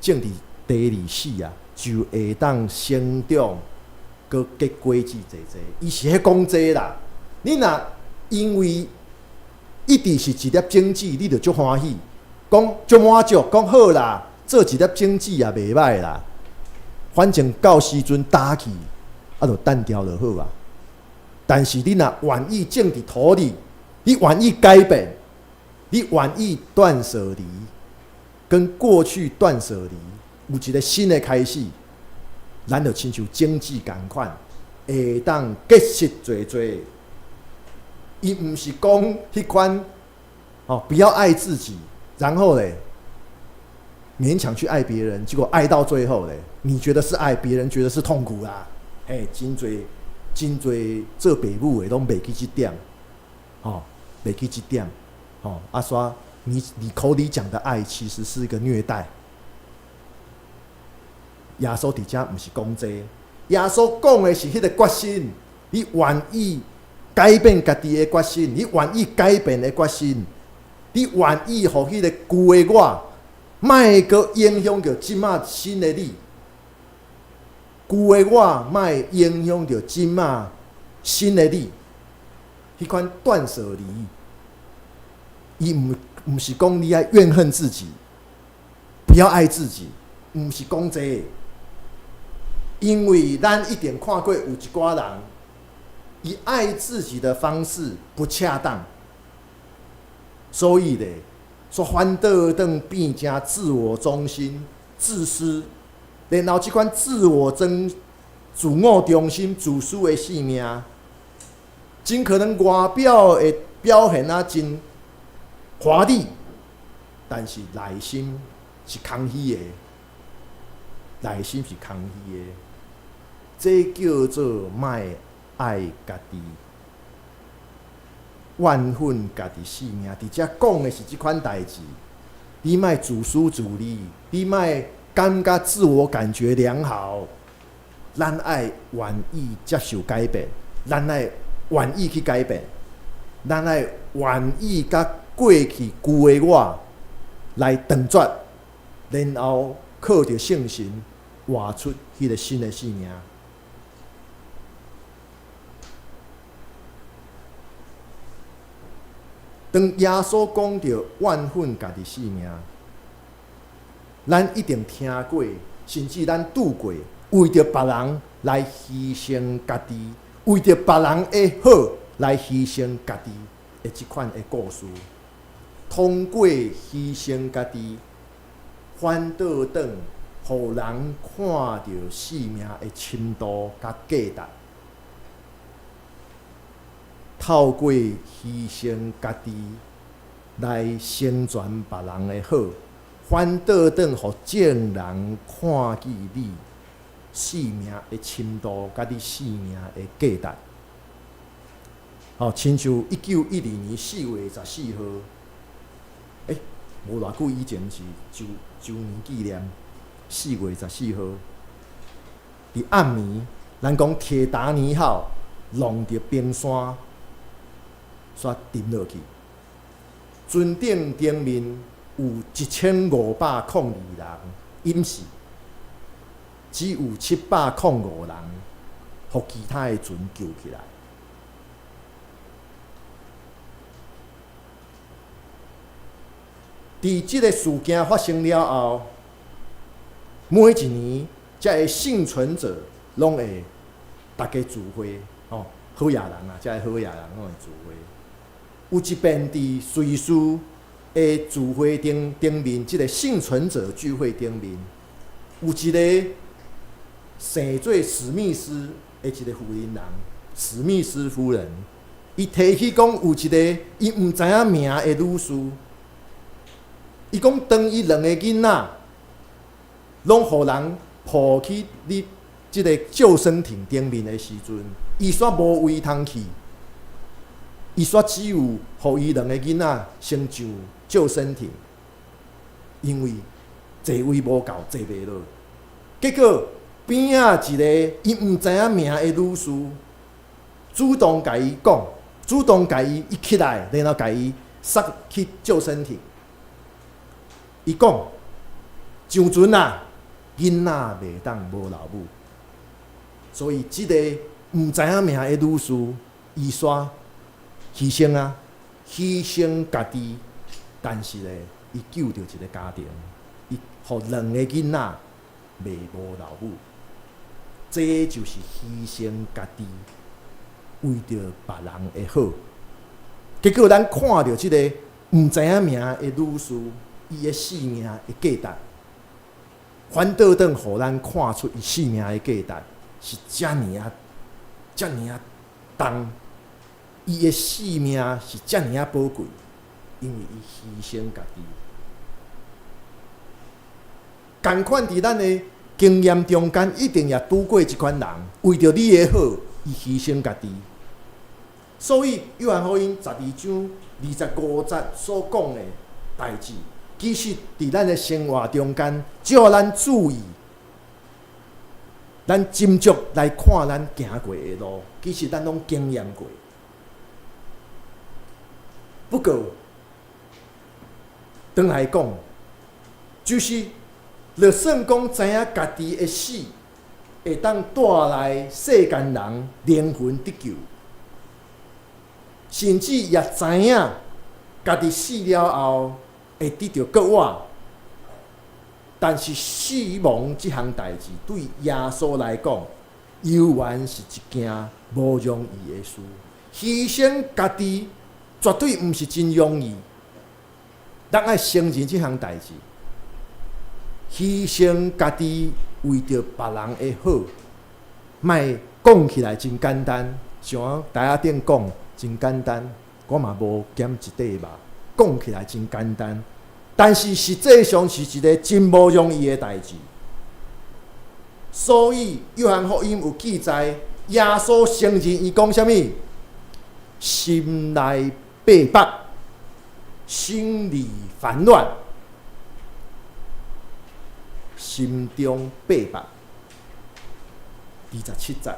種佇地裡死啊，就會當生長，閣結果子濟濟。伊是咧講這啦。你若因為一直是一粒種子，你就足歡喜，講足滿足，講好啦，做一粒種子也袂䆀啦。反正到時陣打去，啊，就擲掉就好啊。但是你若願意種佇土裡，你願意改變，你願意斷捨離，跟過去斷捨離，有一個新的開始，咱就親像種子仝款，會當結實濟濟。伊毋是講彼款，哦，不要愛自己，然後咧勉強去愛別人，結果愛到最後咧，你覺得是愛，別人覺得是痛苦啦。嘿，真濟真濟做爸母的攏袂記這點，吼，袂記這點，吼，啊煞你口裡講的愛，其實是一個虐待。耶穌佇遮毋是講這個，耶穌講的是彼個決心，你願意改變家己的決心，你願意改變的決心，你願意予彼個舊的我，莫閣影響著這馬新的你。舊的我莫影響著這馬新的你。彼款斷捨離，伊毋是講你愛怨恨自己，不要愛自己，毋是講這個。因為咱一定看過有一寡人，伊愛自己的方式不恰當，所以咧，煞反倒轉變成自我中心、自私，然後這款自我中心、自私的性命，真可能外表會表現啊真華麗，但是內心是空虛的，內心是空虛的。這叫做莫愛家己，怨恨家己性命。佇遮講的是這款代誌，你莫自私自利，你莫感覺自我感覺良好。咱愛願意接受改變，咱愛願意去改變，咱愛願意佮過去舊的我來斷絕，然後靠著聖神活出彼個新的生命。當耶穌講著怨恨家己性命，咱一定聽過，甚至咱拄過，為著別人來犧牲家己，為著別人的好來犧牲家己的這款的故事。通過犧牲家己，反倒轉，予人看著生命的深度佮價值。透過犧牲家己來成全別人的好，反倒轉予眾人看見你生命的深度，佮你生命的價值。吼，親像1912年4月14號，無偌久以前是周年紀念，四月十四號，佇暗暝，咱講鐵達尼號撞著冰山，煞沉落去。船頂頂面有1502人淹死，只有705人，予其他的船救起來。佇這个事件發生了後，每一年，這个倖存者攏會逐家聚會，吼，好野人啊，這个好野人攏會聚會。有一遍佇瑞士的聚會頂頂面，這個倖存者聚會頂面，有一個姓做史密斯的一個婦人人，史密斯夫人，伊提起講有一個伊毋知影名的女士，伊講當伊兩個囡仔攏予人抱去佇這個救生艇頂面的時陣，伊煞無位通去，伊煞只有予伊兩個囡仔先上救生艇，因為座位無夠，坐袂落。結果邊仔一個伊毋知影名的女士，主動共伊講，主動共伊伊起來，然後共伊捒去救生艇。伊講上船啦，囡仔袂當無老母，所以這個毋知影名的女士，伊煞犧牲啊，犧牲家己，但是咧，伊救著一個家庭，伊予兩個囡仔袂無老母，這就是犧牲家己，為著別人的好。結果咱看著這個毋知影名的女士，伊的性命的價值，反倒轉予咱看出伊性命的價值是遮爾仔、遮爾仔重，伊的性命是遮爾仔寶貴，因為伊犧牲家己。仝款佇咱的經驗中間，一定也拄過這款人，為著你的好，伊犧牲家己。所以，約翰福音12章25節所講的代誌，其實佇咱的生活中間，只要咱注意，咱斟酌來看咱行過的路，其實咱攏經驗過。不過，轉來講，就是就算講知影家己的死會當帶來世間人靈魂得救，甚至也知影家己死了後會得著國我，但是死亡這項代誌對耶穌來講，猶原是一件無容易的事。犧牲家己絕對毋是真容易。咱愛承認這項代誌，犧牲家己為著別人的好，莫講起來真簡單，像台仔頂講真簡單，我嘛無減一塊肉，講起來真簡單，但是實際上是一個真無容易的代誌。所以約翰福音有記載，耶穌承認伊講啥物？心內逼迫，心裡煩亂，心中逼迫。27節，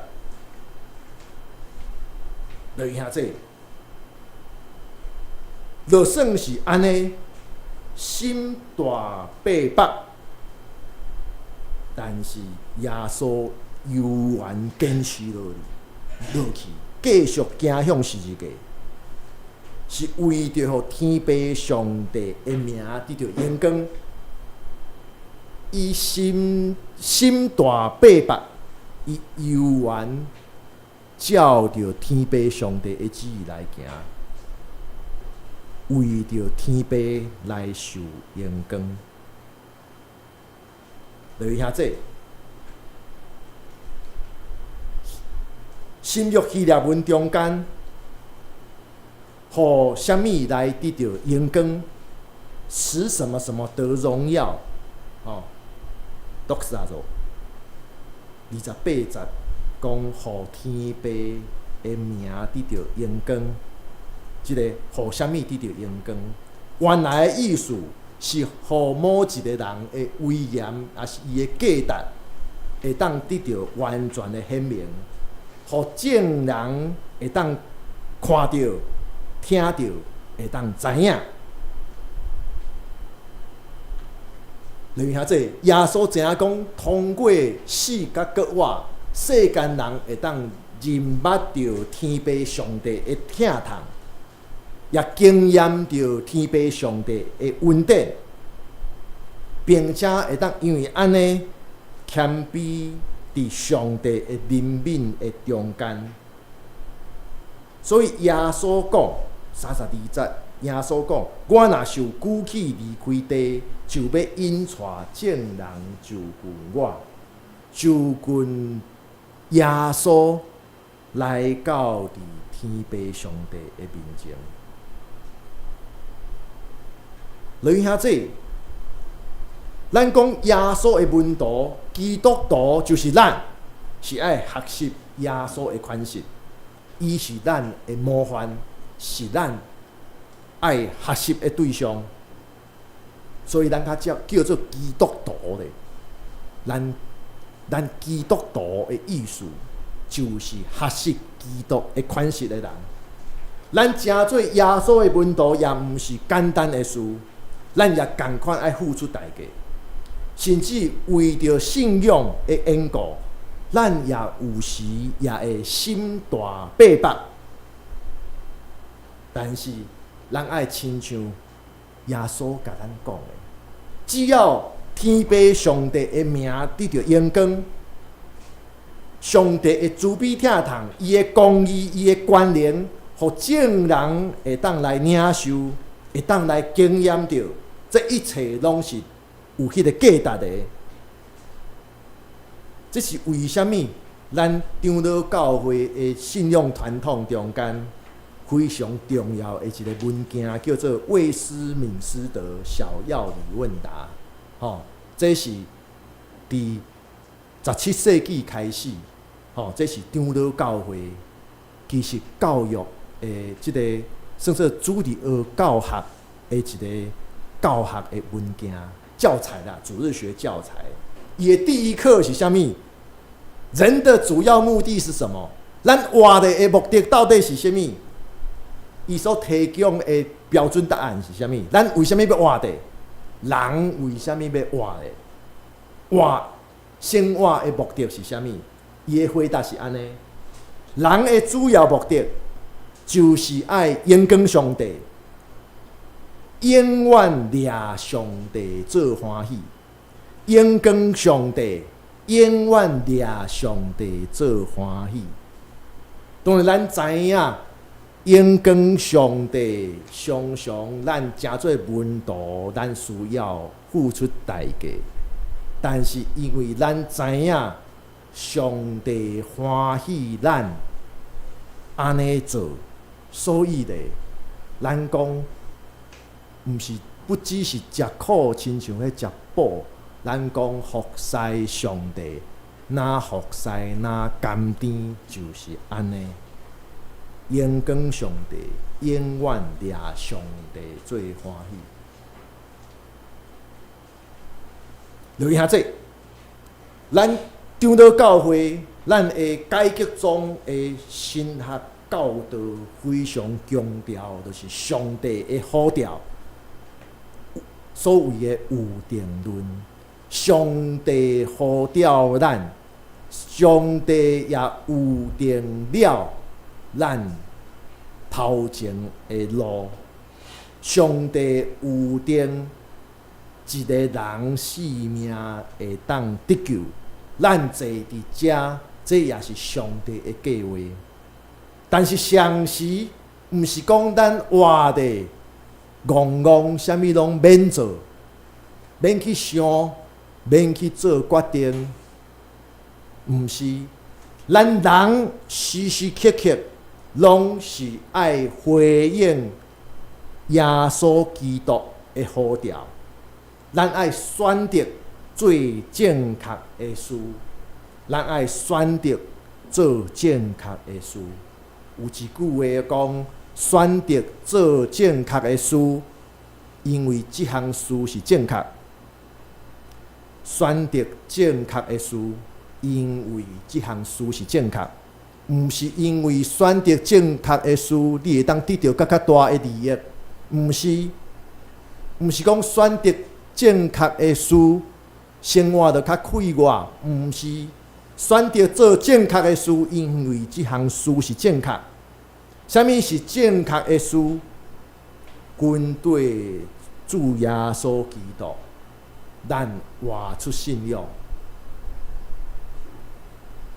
來兄弟，就算是按呢，心大逼迫，但是耶穌猶原堅持落去，落去繼續行向十字架，是為著予天父上帝的名得著榮光。伊心心大逼迫，伊猶原照著天父上帝的旨意來行，為著天父來受榮光。來兄弟，新約希臘文中間，予啥物來得著榮光，使什麼什麼得榮耀，哦，δόξαζω。28節講予天父的名得著榮光，這個予啥物得著榮光？原來的意思是予某一個人的威嚴，抑是伊的價值，會當得著完全的顯明，予眾人會當看著、聽著，會當知影。來兄弟，耶穌知影講，通過死佮復活，世間人會當認捌著天父上帝的疼痛，也經驗著天父上帝的恩典，並且會當因為按呢謙卑佇上帝的憐憫的中間。所以耶穌講32節。耶穌講：我若受舉起離開地，就欲引帶眾人就近我，就近耶穌來到佇天父上帝的面前。雷兄姊，咱講耶穌的門徒，基督徒就是咱，是愛學習耶穌的款式，伊是咱的模範，是咱愛學習的對象，所以咱較叫叫做基督徒咧。咱基督徒的意思，就是學習基督的款式的人。咱成做耶穌的門徒，也毋是簡單的事，咱也仝款愛付出代價，甚至為著信仰的緣故，咱也有時也會心大八百。但是，咱愛親像耶穌共咱講的，只要天父上帝的名得著榮光，上帝的慈悲疼痛，伊的公義，伊的權能，予眾人會當來領受，會當來經驗著，這一切攏是有彼个價值的。這是為啥物？咱長老教會的信仰傳統中間非常重要的一个文件，叫做《衛斯敏斯特小要理問答》。吼，這是佇17世紀開始，吼，這是長老教會其實教育的這个算做主日學教學的一个教學的文件教材啦，主日學教材。伊的第一課是啥物？人的主要目的是什麼？咱活著的目的到底是啥物？伊所提供的標準答案是啥物？咱為啥物欲活著？人為啥物欲活著？活生活的目的是啥物？伊的回答是按呢：人的主要目的就是愛榮光上帝，永遠掠上帝做歡喜，榮光上帝，永遠掠上帝做歡喜。當然，咱知影榮光上帝，常常咱成做門徒，咱需要付出代價。但是因為咱知影上帝歡喜咱按呢做，所以咧，咱講毋是不只是食苦，親像彼食補。咱講服侍上帝，若服侍若甘甜，就是按呢。榮光上帝，永遠掠上帝做歡喜。留意下這，咱長老教會，咱的改革宗的神學教導非常強調，就是上帝的呼召，所謂的預定論。上帝呼召咱，上帝也預定了咱頭前的路。上帝預定一个人性命會當得救，咱坐佇遮，這也是上帝的計劃。但是同時，毋是講咱活咧戇戇，啥物攏免做，免去想，免去做決定，毋是。咱人時時刻刻攏是愛回應耶穌基督的呼召，咱愛選擇做正確的事，咱愛選擇做正確的事。有一句話講：選擇做正確的事，因為這項事是正確。選擇正確的事，因為這項事是正確，毋是因為選擇正確的事，你會當得著閣較大的利益，毋是，毋是講選擇正確的事，生活就較快活，毋是。選擇做正確的事，因為這項事是正確。啥物是正確的事？跟綴主耶穌基督，咱活出信仰。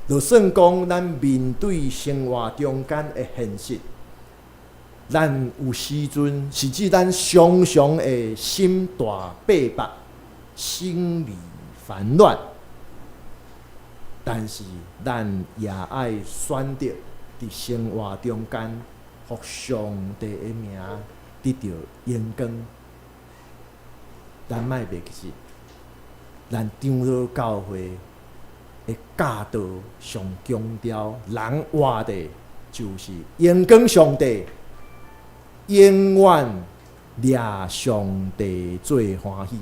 就算講咱面對生活中間的現實，咱有時陣，甚至咱常常會心大百縛，心裡煩亂。但是咱也愛選擇佇生活中間，予上帝的名得著榮光。咱莫袂記得，咱長老教會的教導上強調，人活的就是榮光上帝，永遠掠上帝做歡喜，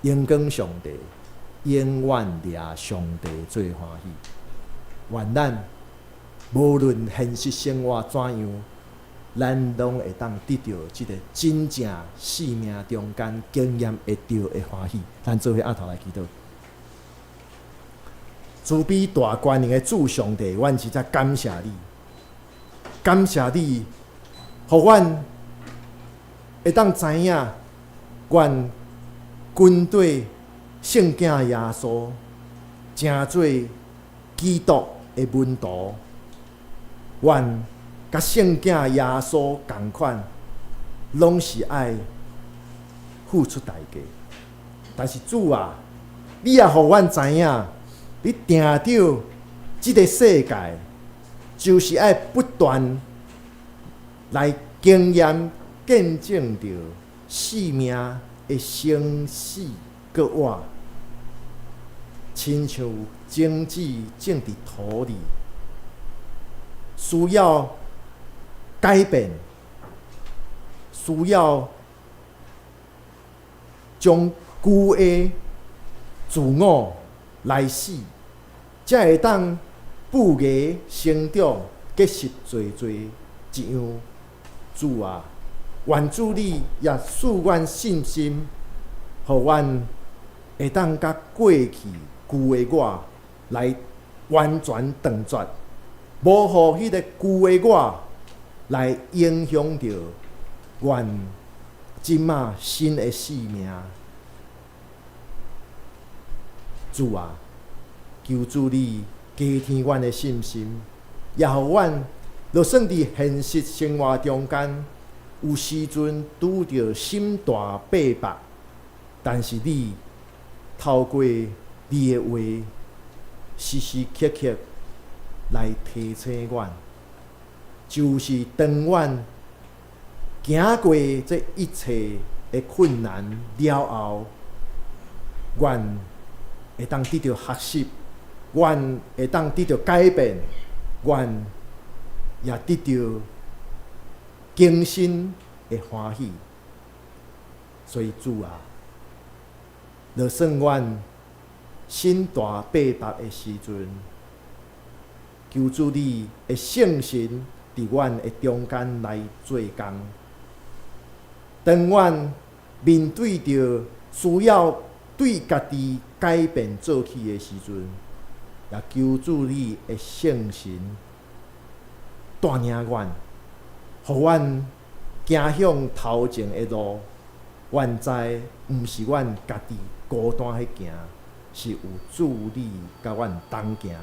榮光上帝，永遠掠上帝做歡喜。願咱無論現實生活怎樣，咱攏會當得著這个真正生命中間經驗會著的歡喜。咱做伙徛頭來祈禱。慈悲大權能的主上帝，阮實在感謝你，感謝你，予阮會當知影，阮跟綴聖囝耶穌，成做基督的門徒，阮佮聖囝耶穌仝款，攏是愛付出代價。但是主啊，你也予阮知影，你定著這个世界，就是愛不斷來經驗、見證著生命的生死閣活，親像種子種佇土裡，需要改變，需要將舊的自我來死，才會當布芽成長，結實濟濟一樣。主啊，願主你也賜阮信心，予阮會當佮過去舊的我來完全斷絕，無予彼個舊的我來影響著阮這馬新的生命。主啊，求主你加添阮的信心，也予阮就算佇現實生活中間有時陣拄著心大百縛，但是你透過你的話，時時刻刻來提醒阮，就是當阮行過這一切的困難了後，阮會當得著學習，阮會當得著改變，阮也得著更新的歡喜。所以主啊，就算阮心大百縛的時陣，求主你的聖神佇阮的中間來做工。當阮面對著需要對家己改變做起的時陣，也求主你的聖神帶領阮，予阮行向頭前的路。阮知毋是阮家己孤單去行，是有主你佮阮同行。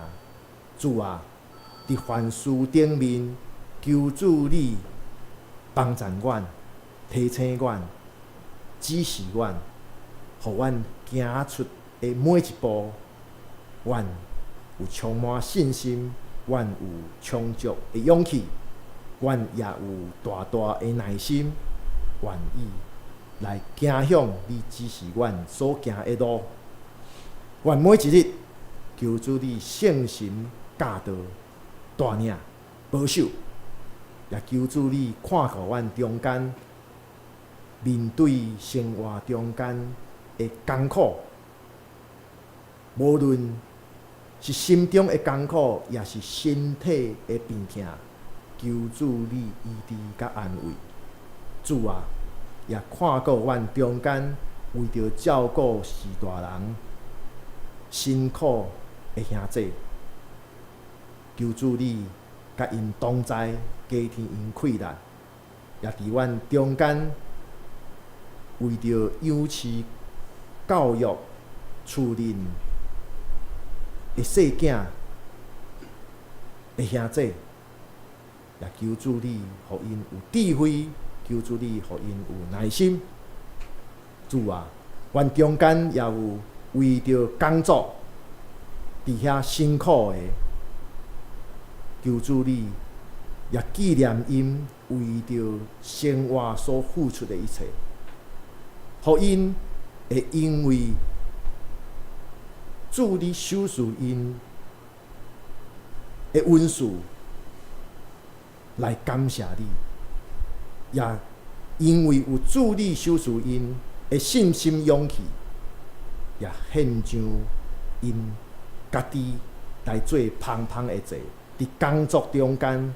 主啊，佇凡事頂面，求主你幫贊阮、提醒阮、指示阮，予阮行出的每一步，阮有充滿信心，阮有充足的勇氣，阮也有大大的耐心，願意來行向你指示阮所行的路。願每一日求主你聖神教導、帶領、保守，也求主你看顧阮中間面對生活中間的艱苦，無論是心中的艱苦，抑是身體的病痛，求主你醫治佮安慰。主啊，也看顧阮中間為著照顧序大人辛苦的兄弟，求主你佮𪜶同在，加添𪜶氣力，也佇阮中間為著養飼教育厝內的細囝的兄弟，也求主你，予𪜶有智慧，求主你，予𪜶有耐心。主啊，願中間也有為著工作佇遐辛苦的，求主你也紀念𪜶為著生活所付出的一切，予𪜶會因為主你賞賜𪜶的恩賜來感謝你，也因為有主你賞賜𪜶的信心勇氣，也獻上𪜶家己來做芳芳的祭，佇工作中間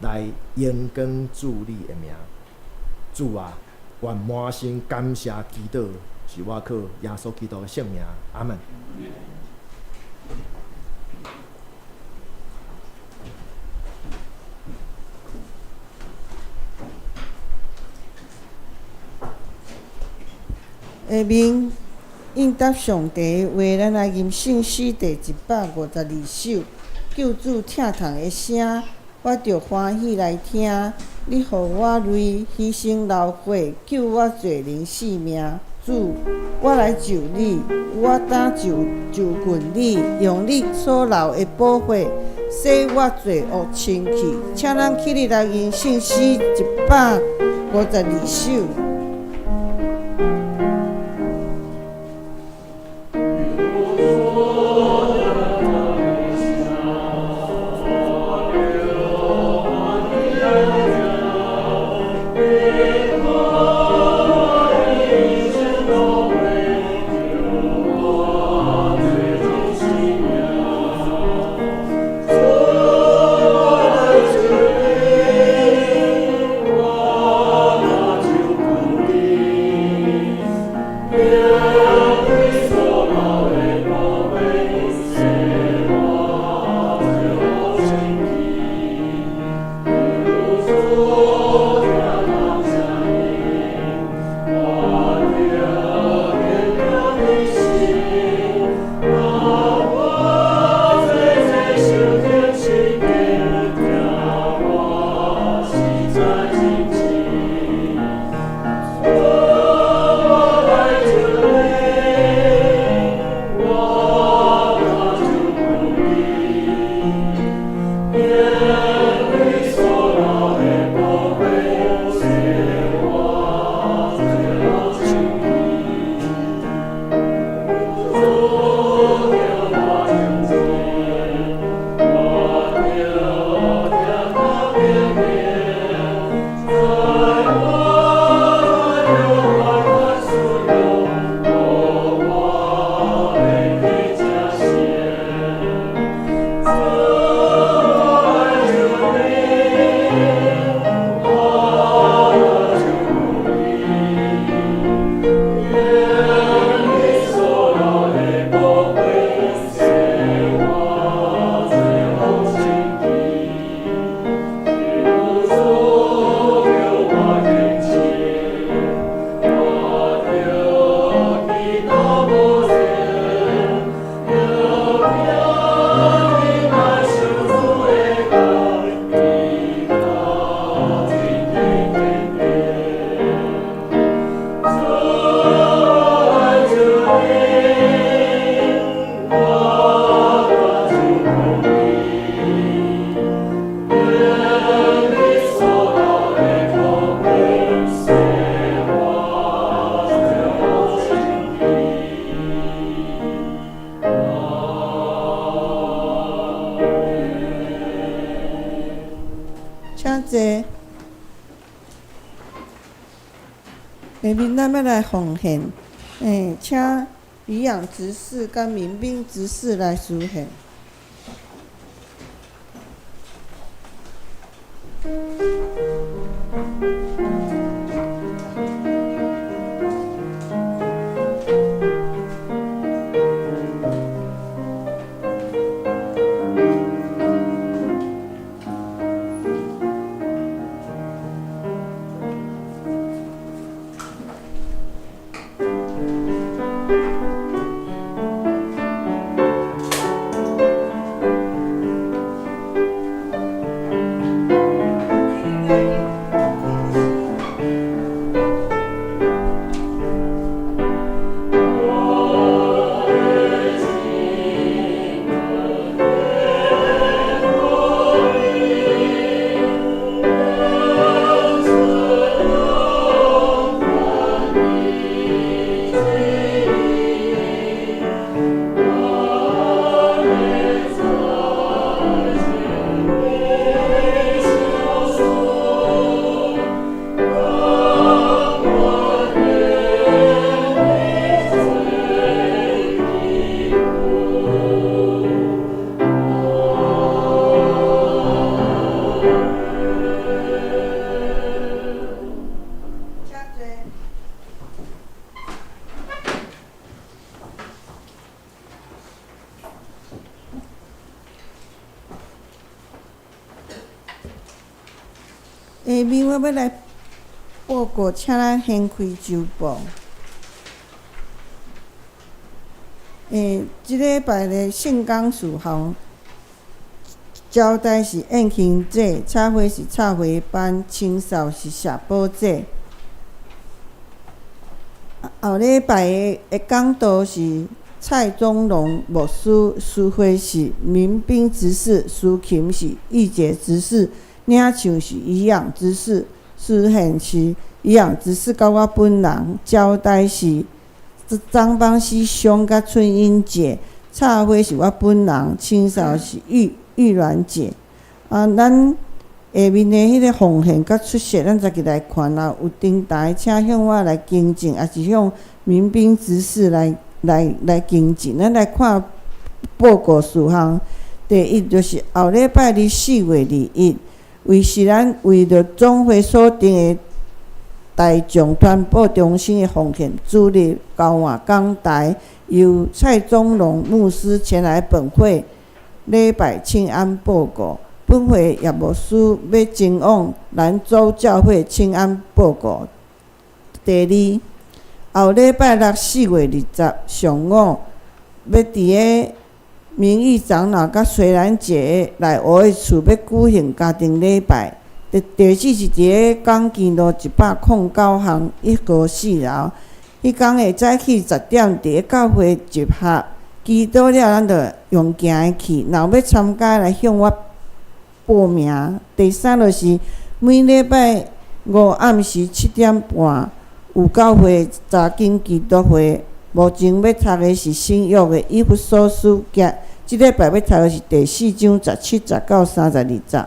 來榮光主你的名。主啊，願滿心感謝祈禱，是我靠耶穌基督的聖名。阿門。下面應答上帝的話，咱來吟聖詩第152首。救主疼痛的聲，我著歡喜來聽。你予我淚犧牲流血，救我罪人性命。主，我來就你，我當就就近你，用你所流的寶血，洗我罪惡清去。請咱起立來吟聖詩152首。請坐。下面咱欲來奉獻，請李養執事佮民兵執事來司獻。下面我欲來報告，請咱掀開週報。這禮拜的聖工事項，招待是燕卿姐，插花是插花班，清掃是謝寶姐。後禮拜的講道是蔡宗龍牧師，司會是民兵執事，司琴是玉潔執事，領唱是營養執事，司獻是營養執事，佮我本人招待是張邦師兄佮春英姐，插花是我本人，清掃是玉玉蘭姐。啊，咱下面的彼个奉獻佮出席，咱逐家來看，若有登台，請向我來更正，抑是向民兵執事來更正。咱來看報告事項，第一就是後禮拜日4月21，為是咱為著總會所定的大眾傳播中心的奉獻主日交換講台，由蔡宗龍牧師前來本會禮拜請安報告。本會葉牧師欲前往蘭州教會請安報告。第二，後禮拜六4月20上午，欲佇个名譽長老佮崔蘭姐內湖的厝欲舉行家庭禮拜。地址是佇个港建路109巷1號4樓。彼工會早起10點佇个教會集合，祈禱了，咱就用行的去。若有欲參加來向我報名。第三就是每禮拜五暗時7點半有教會查經祈禱會。目前欲讀的是新約的以弗所書，今這禮拜欲讀的是第四章17節到32節。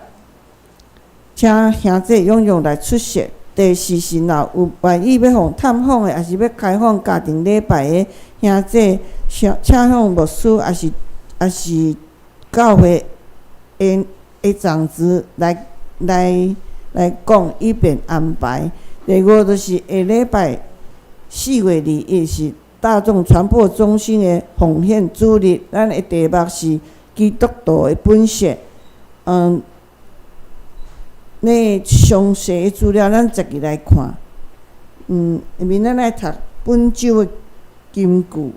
請兄弟踴躍來出席。第四是，若有願意欲予探訪的，抑是欲開放家庭禮拜的兄弟，請向牧師，抑是教會的長子來講，以便安排。第五就是下禮拜4月21是大眾傳播中心的奉獻主日，咱的題目是基督徒的本色。那詳細的資料，咱逐家來看。下面咱來讀本週的金句。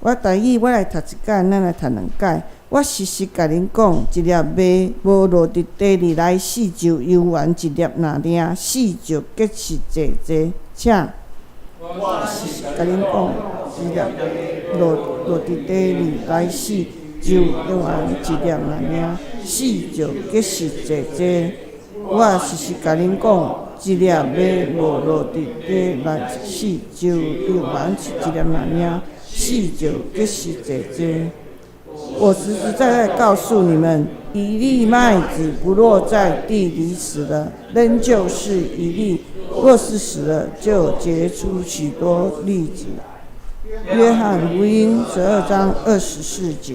我台語我來讀一擺，咱來讀兩擺。我實實共恁講，一粒麥無落佇地裡來死，就猶原一粒爾爾，死就結實濟濟。請。我實實共恁講，一粒落佇地裡來死，就猶原一粒爾爾，死就結實濟濟。我實實共恁講，一粒麥無落佇地來死，就猶原一粒爾爾，死就結實濟濟。我實實在在告訴你們，一粒麥子不落在地裡死了，仍舊是一粒；若是死了，就結出許多粒子。約翰福音12章24節。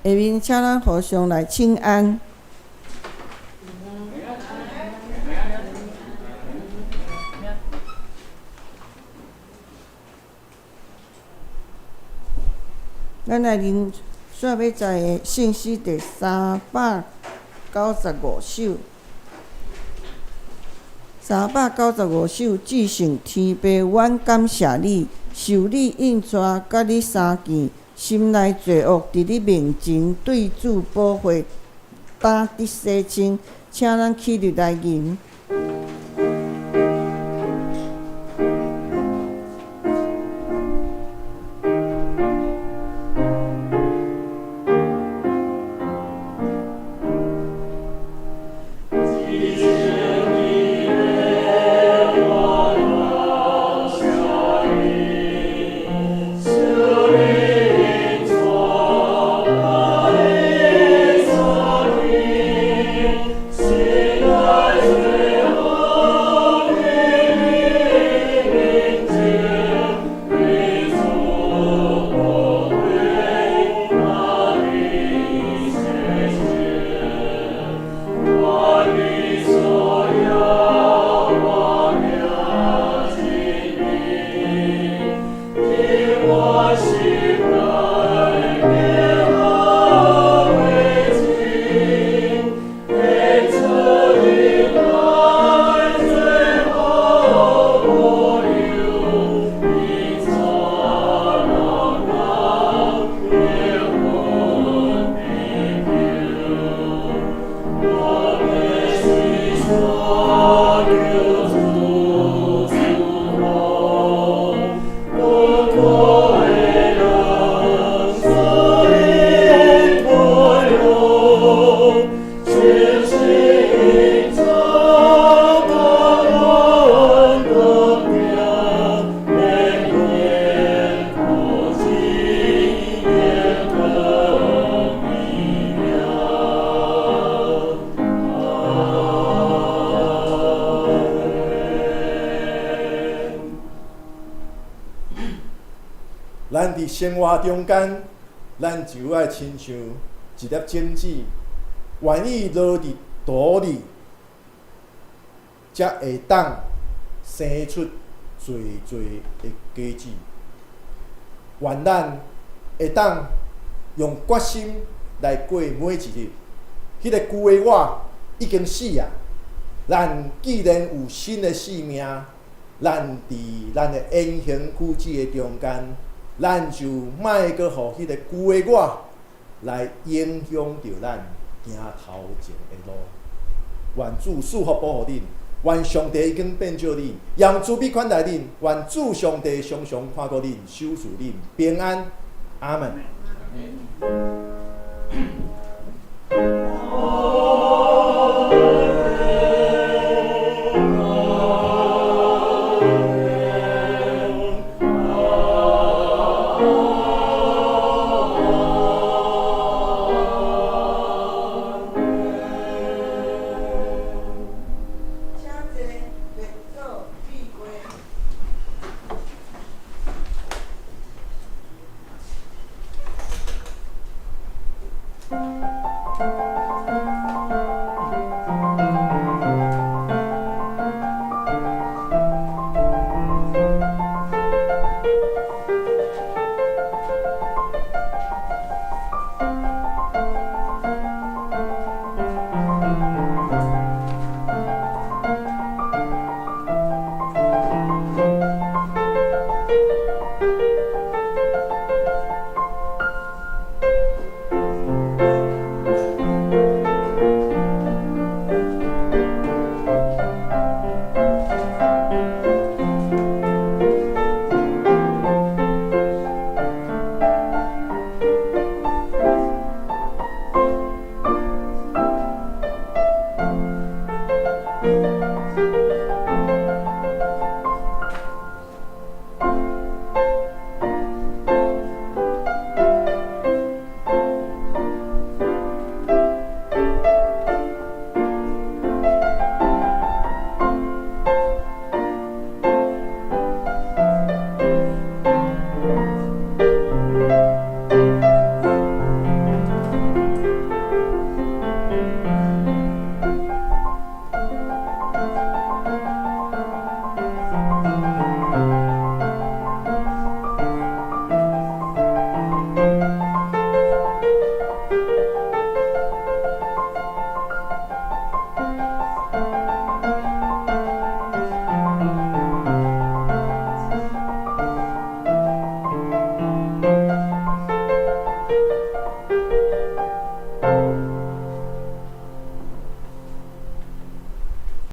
下面請咱互相來請安。咱來認煞欲在的聖詩第395首，395首，至聖天父，阮感謝你，受你印帶，佮你相見，心內罪惡佇你面前對主寶血擔得洗清，請咱起立來吟。心內罪咱佇生活中間，咱就愛親像一粒種子，願意落佇土裡，才會當生出濟濟的果子。願咱會當用決心來過每一日。彼個舊的我已經死啊！咱既然有新的生命，咱佇咱的言行舉止的中間，咱就莫閣予彼個舊的我來影響著咱行頭前的路。願主賜福保護恁，願上帝的恩典照恁，用慈悲款待恁，願主上帝常常看顧恁，守賜恁平安。阿門。